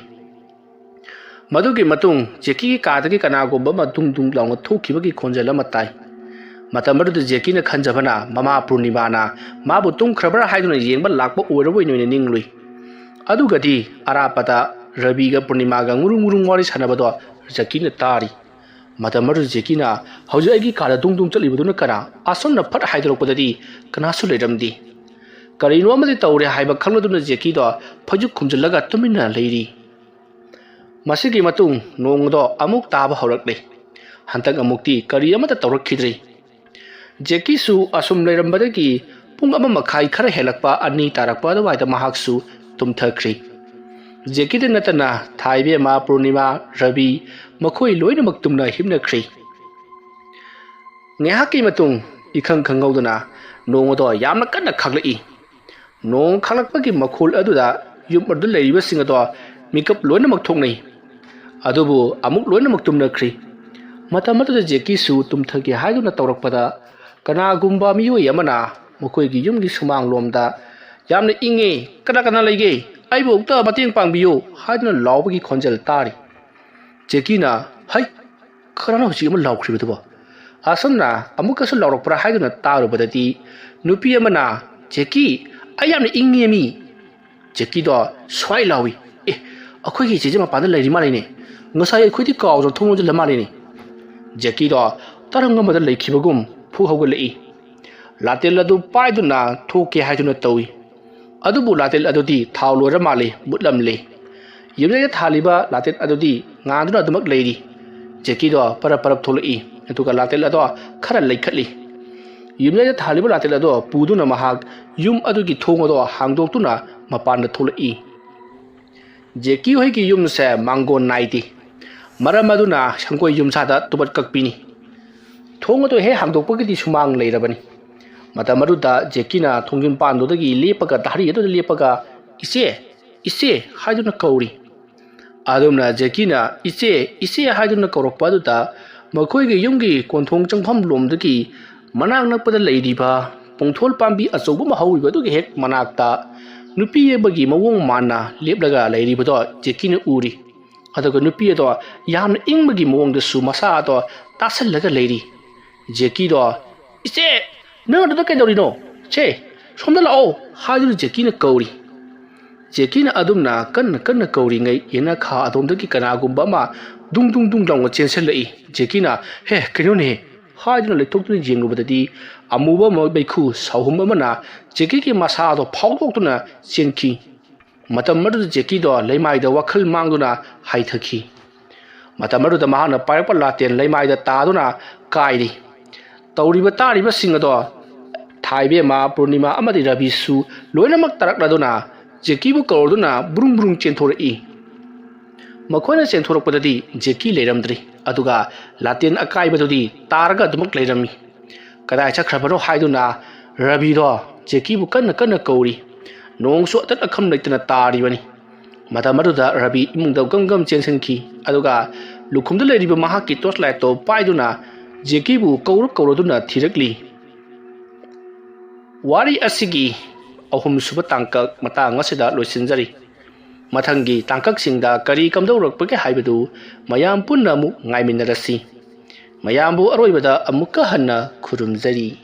ꯃꯗꯨꯒꯤ ꯃꯇꯨꯡ ꯖꯦꯀꯤꯒꯤ ꯀꯥꯗꯒꯤ ꯀꯅꯥꯒꯨꯝꯕ ꯑꯃ ꯗꯨꯡ ꯗꯨꯡ ꯂꯥꯎꯅ ꯊꯣꯛꯈꯤꯕꯒꯤ ꯈꯣꯟꯖꯦꯜ ꯑꯃ ꯇꯥꯏ꯫ ꯃꯇꯝ ꯑꯗꯨꯗ ꯖꯦꯀꯤꯅ ꯈꯟꯖꯕꯅ ꯃꯃꯥ ꯄꯨꯔꯅꯤꯃꯥꯅ ꯃꯥꯕꯨ ꯇꯨꯝꯈ꯭ꯔꯕ꯭ꯔꯥ ꯍꯥꯏꯗꯨꯅ ꯌꯦꯡꯕ ꯂꯥꯛꯄ ꯑꯣꯏꯔꯕꯣꯏ ꯑꯣꯏꯅ ꯅꯤꯡꯂꯨꯏ꯫ ꯑꯗꯨꯒꯗꯤ ꯑꯔꯥꯞꯄꯗ ꯔꯕꯤꯒ ꯄꯨꯔꯅꯤꯃꯥꯒ ꯉꯨꯔꯨꯡ ꯉꯨꯔꯨꯡ ꯋꯥꯔꯤ ꯁꯥꯟꯅꯕꯗꯣ ꯖꯦꯀꯤꯅ ꯇꯥꯔꯤ꯫ ꯃꯇꯝ ꯑꯗꯨꯗ ꯖꯦꯀꯤꯅ "ꯍꯧꯖꯤꯛ ꯑꯩꯒꯤ ꯀꯥꯗ ꯗꯨꯡ ꯗꯨꯡ ꯆꯠꯂꯤꯕꯗꯨꯅ ꯀꯅꯥ?" ꯑꯁꯨꯝꯅ ꯐꯠ ꯍꯥꯏꯗꯣꯔꯛꯄꯗꯗꯤ ꯀꯅꯥꯁꯨ ꯂꯩꯔꯝꯗꯦ꯫ ꯀꯔꯤꯅꯣ ꯑꯃꯗꯤ ꯇꯧꯔꯦ ꯍꯥꯏꯕ ꯈꯪꯂꯗꯨꯅ ꯖꯦꯀꯤꯗꯣ ꯐꯩꯖꯨꯞ ꯈꯨꯝꯖꯤꯜꯂꯒ ꯇꯨꯃꯤꯟꯅ ꯂꯩꯔꯤ꯫ ꯃꯁꯤꯒꯤ ꯃꯇꯨꯡ ꯅꯣꯡꯗꯣ ꯑꯃꯨꯛ ꯇꯥꯕ ꯍꯧꯔꯛꯂꯦ꯫ ꯍꯟꯗꯛ ꯑꯃꯨꯛꯇꯤ ꯀꯔꯤ ꯑꯃꯠꯇ ꯇꯧꯔꯛꯈꯤꯗ꯭ꯔꯦ꯫ ꯖꯦꯀꯤꯁꯨ ꯑꯁꯨꯝ ꯂꯩꯔꯝꯕꯗꯒꯤ ꯄꯨꯡ ꯑꯃ ꯃꯈꯥꯏ ꯈꯔ ꯍꯦꯜꯂꯛꯄ, ꯑꯅꯤ ꯇꯥꯔꯛꯄ ꯑꯗꯨꯋꯥꯏꯗ ꯃꯍꯥꯛꯁꯨ ꯇꯨꯝꯊꯈ꯭ꯔꯤ꯫ ꯖꯦꯀꯤꯗ ꯅꯠꯇꯅ ꯊꯥꯏꯕꯦꯝꯃ, ꯄꯨꯔꯅꯤꯃꯥ, ꯔꯕꯤ, ꯃꯈꯣꯏ ꯂꯣꯏꯅꯃꯛ ꯇꯨꯝꯅ ꯍꯤꯞꯅꯈ꯭ꯔꯤ꯫ ꯉꯥꯏꯍꯥꯛꯀꯤ ꯃꯇꯨꯡ ꯏꯈꯪ ꯈꯪꯍꯧꯗꯅ ꯅꯣꯡ ꯑꯗꯣ ꯌꯥꯝꯅ ꯀꯟꯅ ꯈꯥꯛꯂꯛꯏ꯫ ꯅꯣꯡ ꯈꯥꯛꯂꯛꯄꯒꯤ ꯃꯈꯣꯜ ꯑꯗꯨꯗ ꯌꯨꯝ ꯑꯗꯨꯗ ꯂꯩꯔꯤꯕꯁꯤꯡ ꯑꯗꯣ ꯃꯤꯀꯞ ꯂꯣꯏꯅꯃꯛ ꯊꯣꯛꯅꯩ꯫ ꯑꯗꯨꯕꯨ ꯑꯃꯨꯛ ꯂꯣꯏꯅꯃꯛ ꯇꯨꯝꯅꯈ꯭ꯔꯤ꯫ ꯃꯇꯝ ꯑꯗꯨꯗ ꯖꯦꯀꯤꯁꯨ ꯇꯨꯝꯊꯒꯦ ꯍꯥꯏꯗꯨꯅ ꯇꯧꯔꯛꯄꯗ ꯀꯅꯥꯒꯨꯝꯕ ꯃꯤꯑꯣꯏ ꯑꯃꯅ ꯃꯈꯣꯏꯒꯤ ꯌꯨꯝꯒꯤ ꯁꯨꯃꯥꯡꯂꯣꯝꯗ "ꯌꯥꯝꯅ ꯏꯪꯉꯦ, ꯀꯅꯥ ꯀꯅꯥ ꯂꯩꯒꯦ? ꯑꯩꯕꯨ ꯑꯃꯨꯛꯇ ꯃꯇꯦꯡ ꯄꯥꯡꯕꯤꯌꯨ" ꯍꯥꯏꯗꯨꯅ ꯂꯥꯎꯕꯒꯤ ꯈꯣꯟꯖꯦꯜ ꯇꯥꯔꯤ꯫ ꯖꯦꯀꯤꯅ, "ꯍꯩ, ꯀꯅꯥꯅꯣ ꯍꯧꯖꯤꯛ ꯑꯃ ꯂꯥꯎꯈ꯭ꯔꯤꯕꯗꯨꯕꯣ?" ꯑꯁꯨꯝꯅ ꯑꯃꯨꯛꯀꯁꯨ ꯂꯥꯎꯔꯛꯄ꯭ꯔꯥ ꯍꯥꯏꯗꯨꯅ ꯇꯥꯔꯨꯕꯗꯗꯤ ꯅꯨꯄꯤ ꯑꯃꯅ, "ꯖꯦꯀꯤ, ꯑꯩ ꯌꯥꯝꯅ ꯏꯪꯉꯦ ꯃꯤ!" ꯖꯦꯀꯤꯗꯣ ꯁ꯭ꯋꯥꯏ ꯂꯥꯎꯏ, "ꯑꯦ, ꯑꯩꯈꯣꯏꯒꯤ ꯆꯦꯁꯦ ꯃꯄꯥꯟꯗ ꯂꯩꯔꯤ ꯃꯥꯜꯂꯦꯅꯦ꯫ ꯉꯁꯥꯏ ꯑꯩꯈꯣꯏꯗꯤ ꯀꯥꯎꯗꯅ ꯊꯣꯡ ꯂꯣꯟꯁꯤꯜꯂ ꯃꯥꯜꯂꯦꯅꯦ"꯫ ꯖꯦꯀꯤꯗꯣ ꯇꯔꯪ ꯑꯃꯗ ꯂꯩꯈꯤꯕꯒꯨꯝ ꯐꯨ ꯍꯧꯒꯠꯂꯛꯏ꯫ ꯂꯥꯇꯦꯜ ꯑꯗꯨ ꯄꯥꯏꯗꯨꯅ ꯊꯣꯛꯀꯦ ꯍꯥꯏꯗꯨꯅ ꯇꯧꯏ꯫ ꯑꯗꯨꯕꯨ ꯂꯥꯇꯦꯜ ꯑꯗꯨꯗꯤ ꯊꯥꯎ ꯂꯣꯏꯔ ꯃꯥꯜꯂꯦ, ꯃꯨꯠꯂꯝꯂꯦ꯫ ꯌꯨꯝꯌꯥꯏꯗ ꯊꯥꯜꯂꯤꯕ ꯂꯥꯇꯦꯜ ꯑꯗꯨꯗꯤ ꯉꯥꯟꯗꯨꯅ ꯑꯗꯨꯃꯛ ꯂꯩꯔꯤ꯫ ꯖꯦꯀꯤꯗꯣ ꯄꯔꯞ ꯄꯔꯞ ꯊꯣꯛꯂꯛꯏ, ꯑꯗꯨꯒ ꯂꯥꯇꯦꯜ ꯑꯗꯣ ꯈꯔ ꯂꯩꯈꯠꯂꯤ꯫ ꯌꯨꯝꯌꯥꯏꯗ ꯊꯥꯜꯂꯤꯕ ꯂꯥꯇꯦꯜ ꯑꯗꯣ ꯄꯨꯗꯨꯅ ꯃꯍꯥꯛ ꯌꯨꯝ ꯑꯗꯨꯒꯤ ꯊꯣꯡ ꯑꯗꯣ ꯍꯥꯡꯗꯣꯛꯇꯨꯅ ꯃꯄꯥꯟꯗ ꯊꯣꯛꯂꯛꯏ꯫ ꯖꯦꯀꯤ ꯍꯣꯏꯒꯤ ꯌꯨꯝꯁꯦ ꯃꯥꯡꯒꯣꯟ ꯅꯥꯏꯗꯦ꯫ ꯃꯔꯝ ꯑꯗꯨꯅ ꯁꯪꯒꯣꯏ ꯌꯨꯝꯁꯥꯗ ꯇꯨꯕꯠ ꯀꯛꯄꯤꯅꯤ꯫ ꯊꯣꯡ ꯑꯗꯨ ꯍꯦꯛ ꯍꯥꯡꯗꯣꯛꯄꯒꯗꯤ ꯁꯨꯃꯥꯡ ꯂꯩꯔꯕꯅꯤ꯫ ꯃꯇꯝ ꯑꯗꯨꯗ ꯖꯦꯀꯤꯅ ꯊꯣꯡꯖꯤꯟ ꯄꯥꯟꯗꯨꯗꯒꯤ ꯂꯦꯞꯄꯒ ꯙꯥꯔꯤ ꯑꯗꯨꯗ ꯂꯦꯞꯄꯒ, "ꯏꯆꯦ, ꯏꯆꯦ" ꯍꯥꯏꯗꯨꯅ ꯀꯧꯔꯤ꯫ ꯑꯗꯨꯝꯅ ꯖꯦꯀꯤꯅ "ꯏꯆꯦ, ꯏꯆꯦ" ꯍꯥꯏꯗꯨꯅ ꯀꯧꯔꯛꯄ ꯑꯗꯨꯗ ꯃꯈꯣꯏꯒꯤ ꯌꯨꯝꯒꯤ ꯀꯣꯟꯊꯣꯡ ꯆꯪꯐꯝ ꯂꯣꯝꯗꯒꯤ ꯃꯅꯥꯛ ꯅꯛꯄꯗ ꯂꯩꯔꯤꯕ ꯄꯨꯡꯊꯣꯜ ꯄꯥꯝꯕꯤ ꯑꯆꯧꯕ ꯑꯃ ꯍꯧꯔꯤꯕ ꯑꯗꯨꯒꯤ ꯍꯦꯛ ꯃꯅꯥꯛꯇ ꯅꯨꯄꯤ ꯑꯃꯒꯤ ꯃꯑꯣꯡ ꯃꯥꯟꯅ ꯂꯦꯞꯂꯒ ꯂꯩꯔꯤꯕꯗꯣ ꯖꯦꯀꯤꯅ ꯎꯔꯤ꯫ ꯑꯗꯨꯒ ꯅꯨꯄꯤ ꯑꯗꯣ ꯌꯥꯝꯅ ꯏꯪꯕꯒꯤ ꯃꯑꯣꯡꯗꯁꯨ ꯃꯁꯥ ꯑꯗꯣ ꯇꯥꯁꯜꯂꯒ ꯂꯩꯔꯤ꯫ ꯖꯦꯀꯤꯗꯣ, "ꯏꯆꯦ, ꯅꯪ ꯑꯗꯨꯗ ꯀꯩꯗꯧꯔꯤꯅꯣ? ꯁꯦ, ꯁꯣꯝꯗ ꯂꯥꯛꯑꯣ" ꯍꯥꯏꯗꯨꯅ ꯖꯦꯀꯤꯅ ꯀꯧꯔꯤ꯫ ꯖꯦꯀꯤꯅ ꯑꯗꯨꯝꯅ ꯀꯟꯅ ꯀꯟꯅ ꯀꯧꯔꯤꯉꯩ ꯌꯦꯅꯈꯥ ꯑꯗꯣꯝꯗꯒꯤ ꯀꯅꯥꯒꯨꯝꯕ ꯑꯃ ꯗꯨꯡ ꯗꯨꯡ ꯗꯨꯡ ꯂꯥꯎꯅ ꯆꯦꯟꯁꯤꯜꯂꯛꯏ꯫ ꯖꯦꯀꯤꯅ, "ꯍꯦ, ꯀꯩꯅꯣꯅꯦ?" ꯍꯥꯏꯗꯨꯅ ꯂꯩꯊꯣꯛꯇꯨꯅ ꯌꯦꯡꯂꯨꯕꯗꯗꯤ ꯑꯃꯨꯕ ꯃ-, ꯃꯩꯈꯨ ꯁꯥꯍꯨꯝ ꯑꯃꯅ ꯖꯦꯀꯤꯒꯤ ꯃꯁꯥꯗꯣ ꯐꯥꯎꯗꯣꯛꯇꯨꯅ ꯆꯦꯟꯈꯤ꯫ ꯃꯇꯝ ꯑꯗꯨꯗ ꯖꯦꯀꯤꯗꯣ ꯂꯩꯃꯥꯏꯗ ꯋꯥꯈꯜ ꯃꯥꯡꯗꯨꯅ ꯍꯥꯏꯊꯈꯤ꯫ ꯃꯇꯝ ꯑꯗꯨꯗ ꯃꯍꯥꯛꯅ ꯄꯥꯏꯔꯛꯄ ꯂꯥꯇꯦꯟ ꯂꯩꯃꯥꯏꯗ ꯇꯥꯗꯨꯅ ꯀꯥꯏꯔꯤ꯫ ꯇꯧꯔꯤꯕ ꯇꯥꯔꯤꯕꯁꯤꯡ ꯑꯗꯣ ꯊꯥꯏꯕꯦꯝꯃ, ꯄꯨꯔꯅꯤꯃꯥ ꯑꯃꯗꯤ ꯔꯕꯤꯁꯨ ꯂꯣꯏꯅꯃꯛ ꯇꯥꯔꯛꯂꯗꯨꯅ ꯖꯦꯀꯤꯕꯨ ꯀꯧꯔꯗꯨꯅ ꯕ꯭ꯔꯨꯡ ꯕ꯭ꯔꯨꯡ ꯆꯦꯟꯊꯣꯔꯛꯏ꯫ ꯃꯈꯣꯏꯅ ꯆꯦꯟꯊꯣꯔꯛꯄꯗꯗꯤ ꯖꯦꯀꯤ ꯂꯩꯔꯝꯗ꯭ꯔꯤ, ꯑꯗꯨꯒ ꯂꯥꯇꯦꯟ ꯑꯀꯥꯏꯕꯗꯨꯗꯤ ꯇꯥꯔꯒ ꯑꯗꯨꯃꯛ ꯂꯩꯔꯝꯃꯤ꯫ ꯀꯗꯥꯏ ꯆꯠꯈ꯭ꯔꯕꯅꯣ ꯍꯥꯏꯗꯨꯅ ꯔꯕꯤꯗꯣ ꯖꯦꯀꯤꯕꯨ ꯀꯟꯅ ꯀꯟꯅ ꯀꯧꯔꯤ꯫ ꯅꯣꯡꯁꯨ ꯑꯇꯠ ꯑꯈꯝ ꯂꯩꯇꯅ ꯇꯥꯔꯤꯕꯅꯤ꯫ ꯃꯇꯝ ꯑꯗꯨꯗ ꯔꯕꯤ ꯏꯃꯨꯡꯗ ꯒꯝ ꯒꯝ ꯆꯦꯟꯁꯤꯟꯈꯤ, ꯑꯗꯨꯒ ꯂꯨꯈꯨꯝꯗ ꯂꯩꯔꯤꯕ ꯃꯍꯥꯛꯀꯤ ꯇꯣꯔꯆ ꯂꯥꯏꯠꯇꯣ ꯄꯥꯏꯗꯨꯅ ꯖꯦꯀꯤꯕꯨ ꯀꯧꯔ ꯀꯧꯔꯗꯨꯅ ꯊꯤꯔꯛꯂꯤ꯫ ꯋꯥꯔꯤ ꯑꯁꯤꯒꯤ ꯑꯍꯨꯝꯁꯨꯕ ꯇꯥꯡꯀꯛ ꯃꯇꯥꯡ ꯑꯁꯤꯗ ꯂꯣꯏꯁꯤꯟꯖꯔꯤ꯫ ꯃꯊꯪꯒꯤ ꯇꯥꯡꯀꯛꯁꯤꯡꯗ ꯀꯔꯤ ꯀꯝꯗꯧꯔꯛꯄꯒꯦ ꯍꯥꯏꯕꯗꯨ ꯃꯌꯥꯝ ꯄꯨꯟꯅ ꯑꯃꯨꯛ ꯉꯥꯏꯃꯤꯟꯅꯔꯁꯤ꯫ ꯃꯌꯥꯝꯕꯨ ꯑꯔꯣꯏꯕꯗ ꯑꯃꯨꯛꯀ ꯍꯟꯅ ꯈꯨꯔꯨꯝꯖꯔꯤ꯫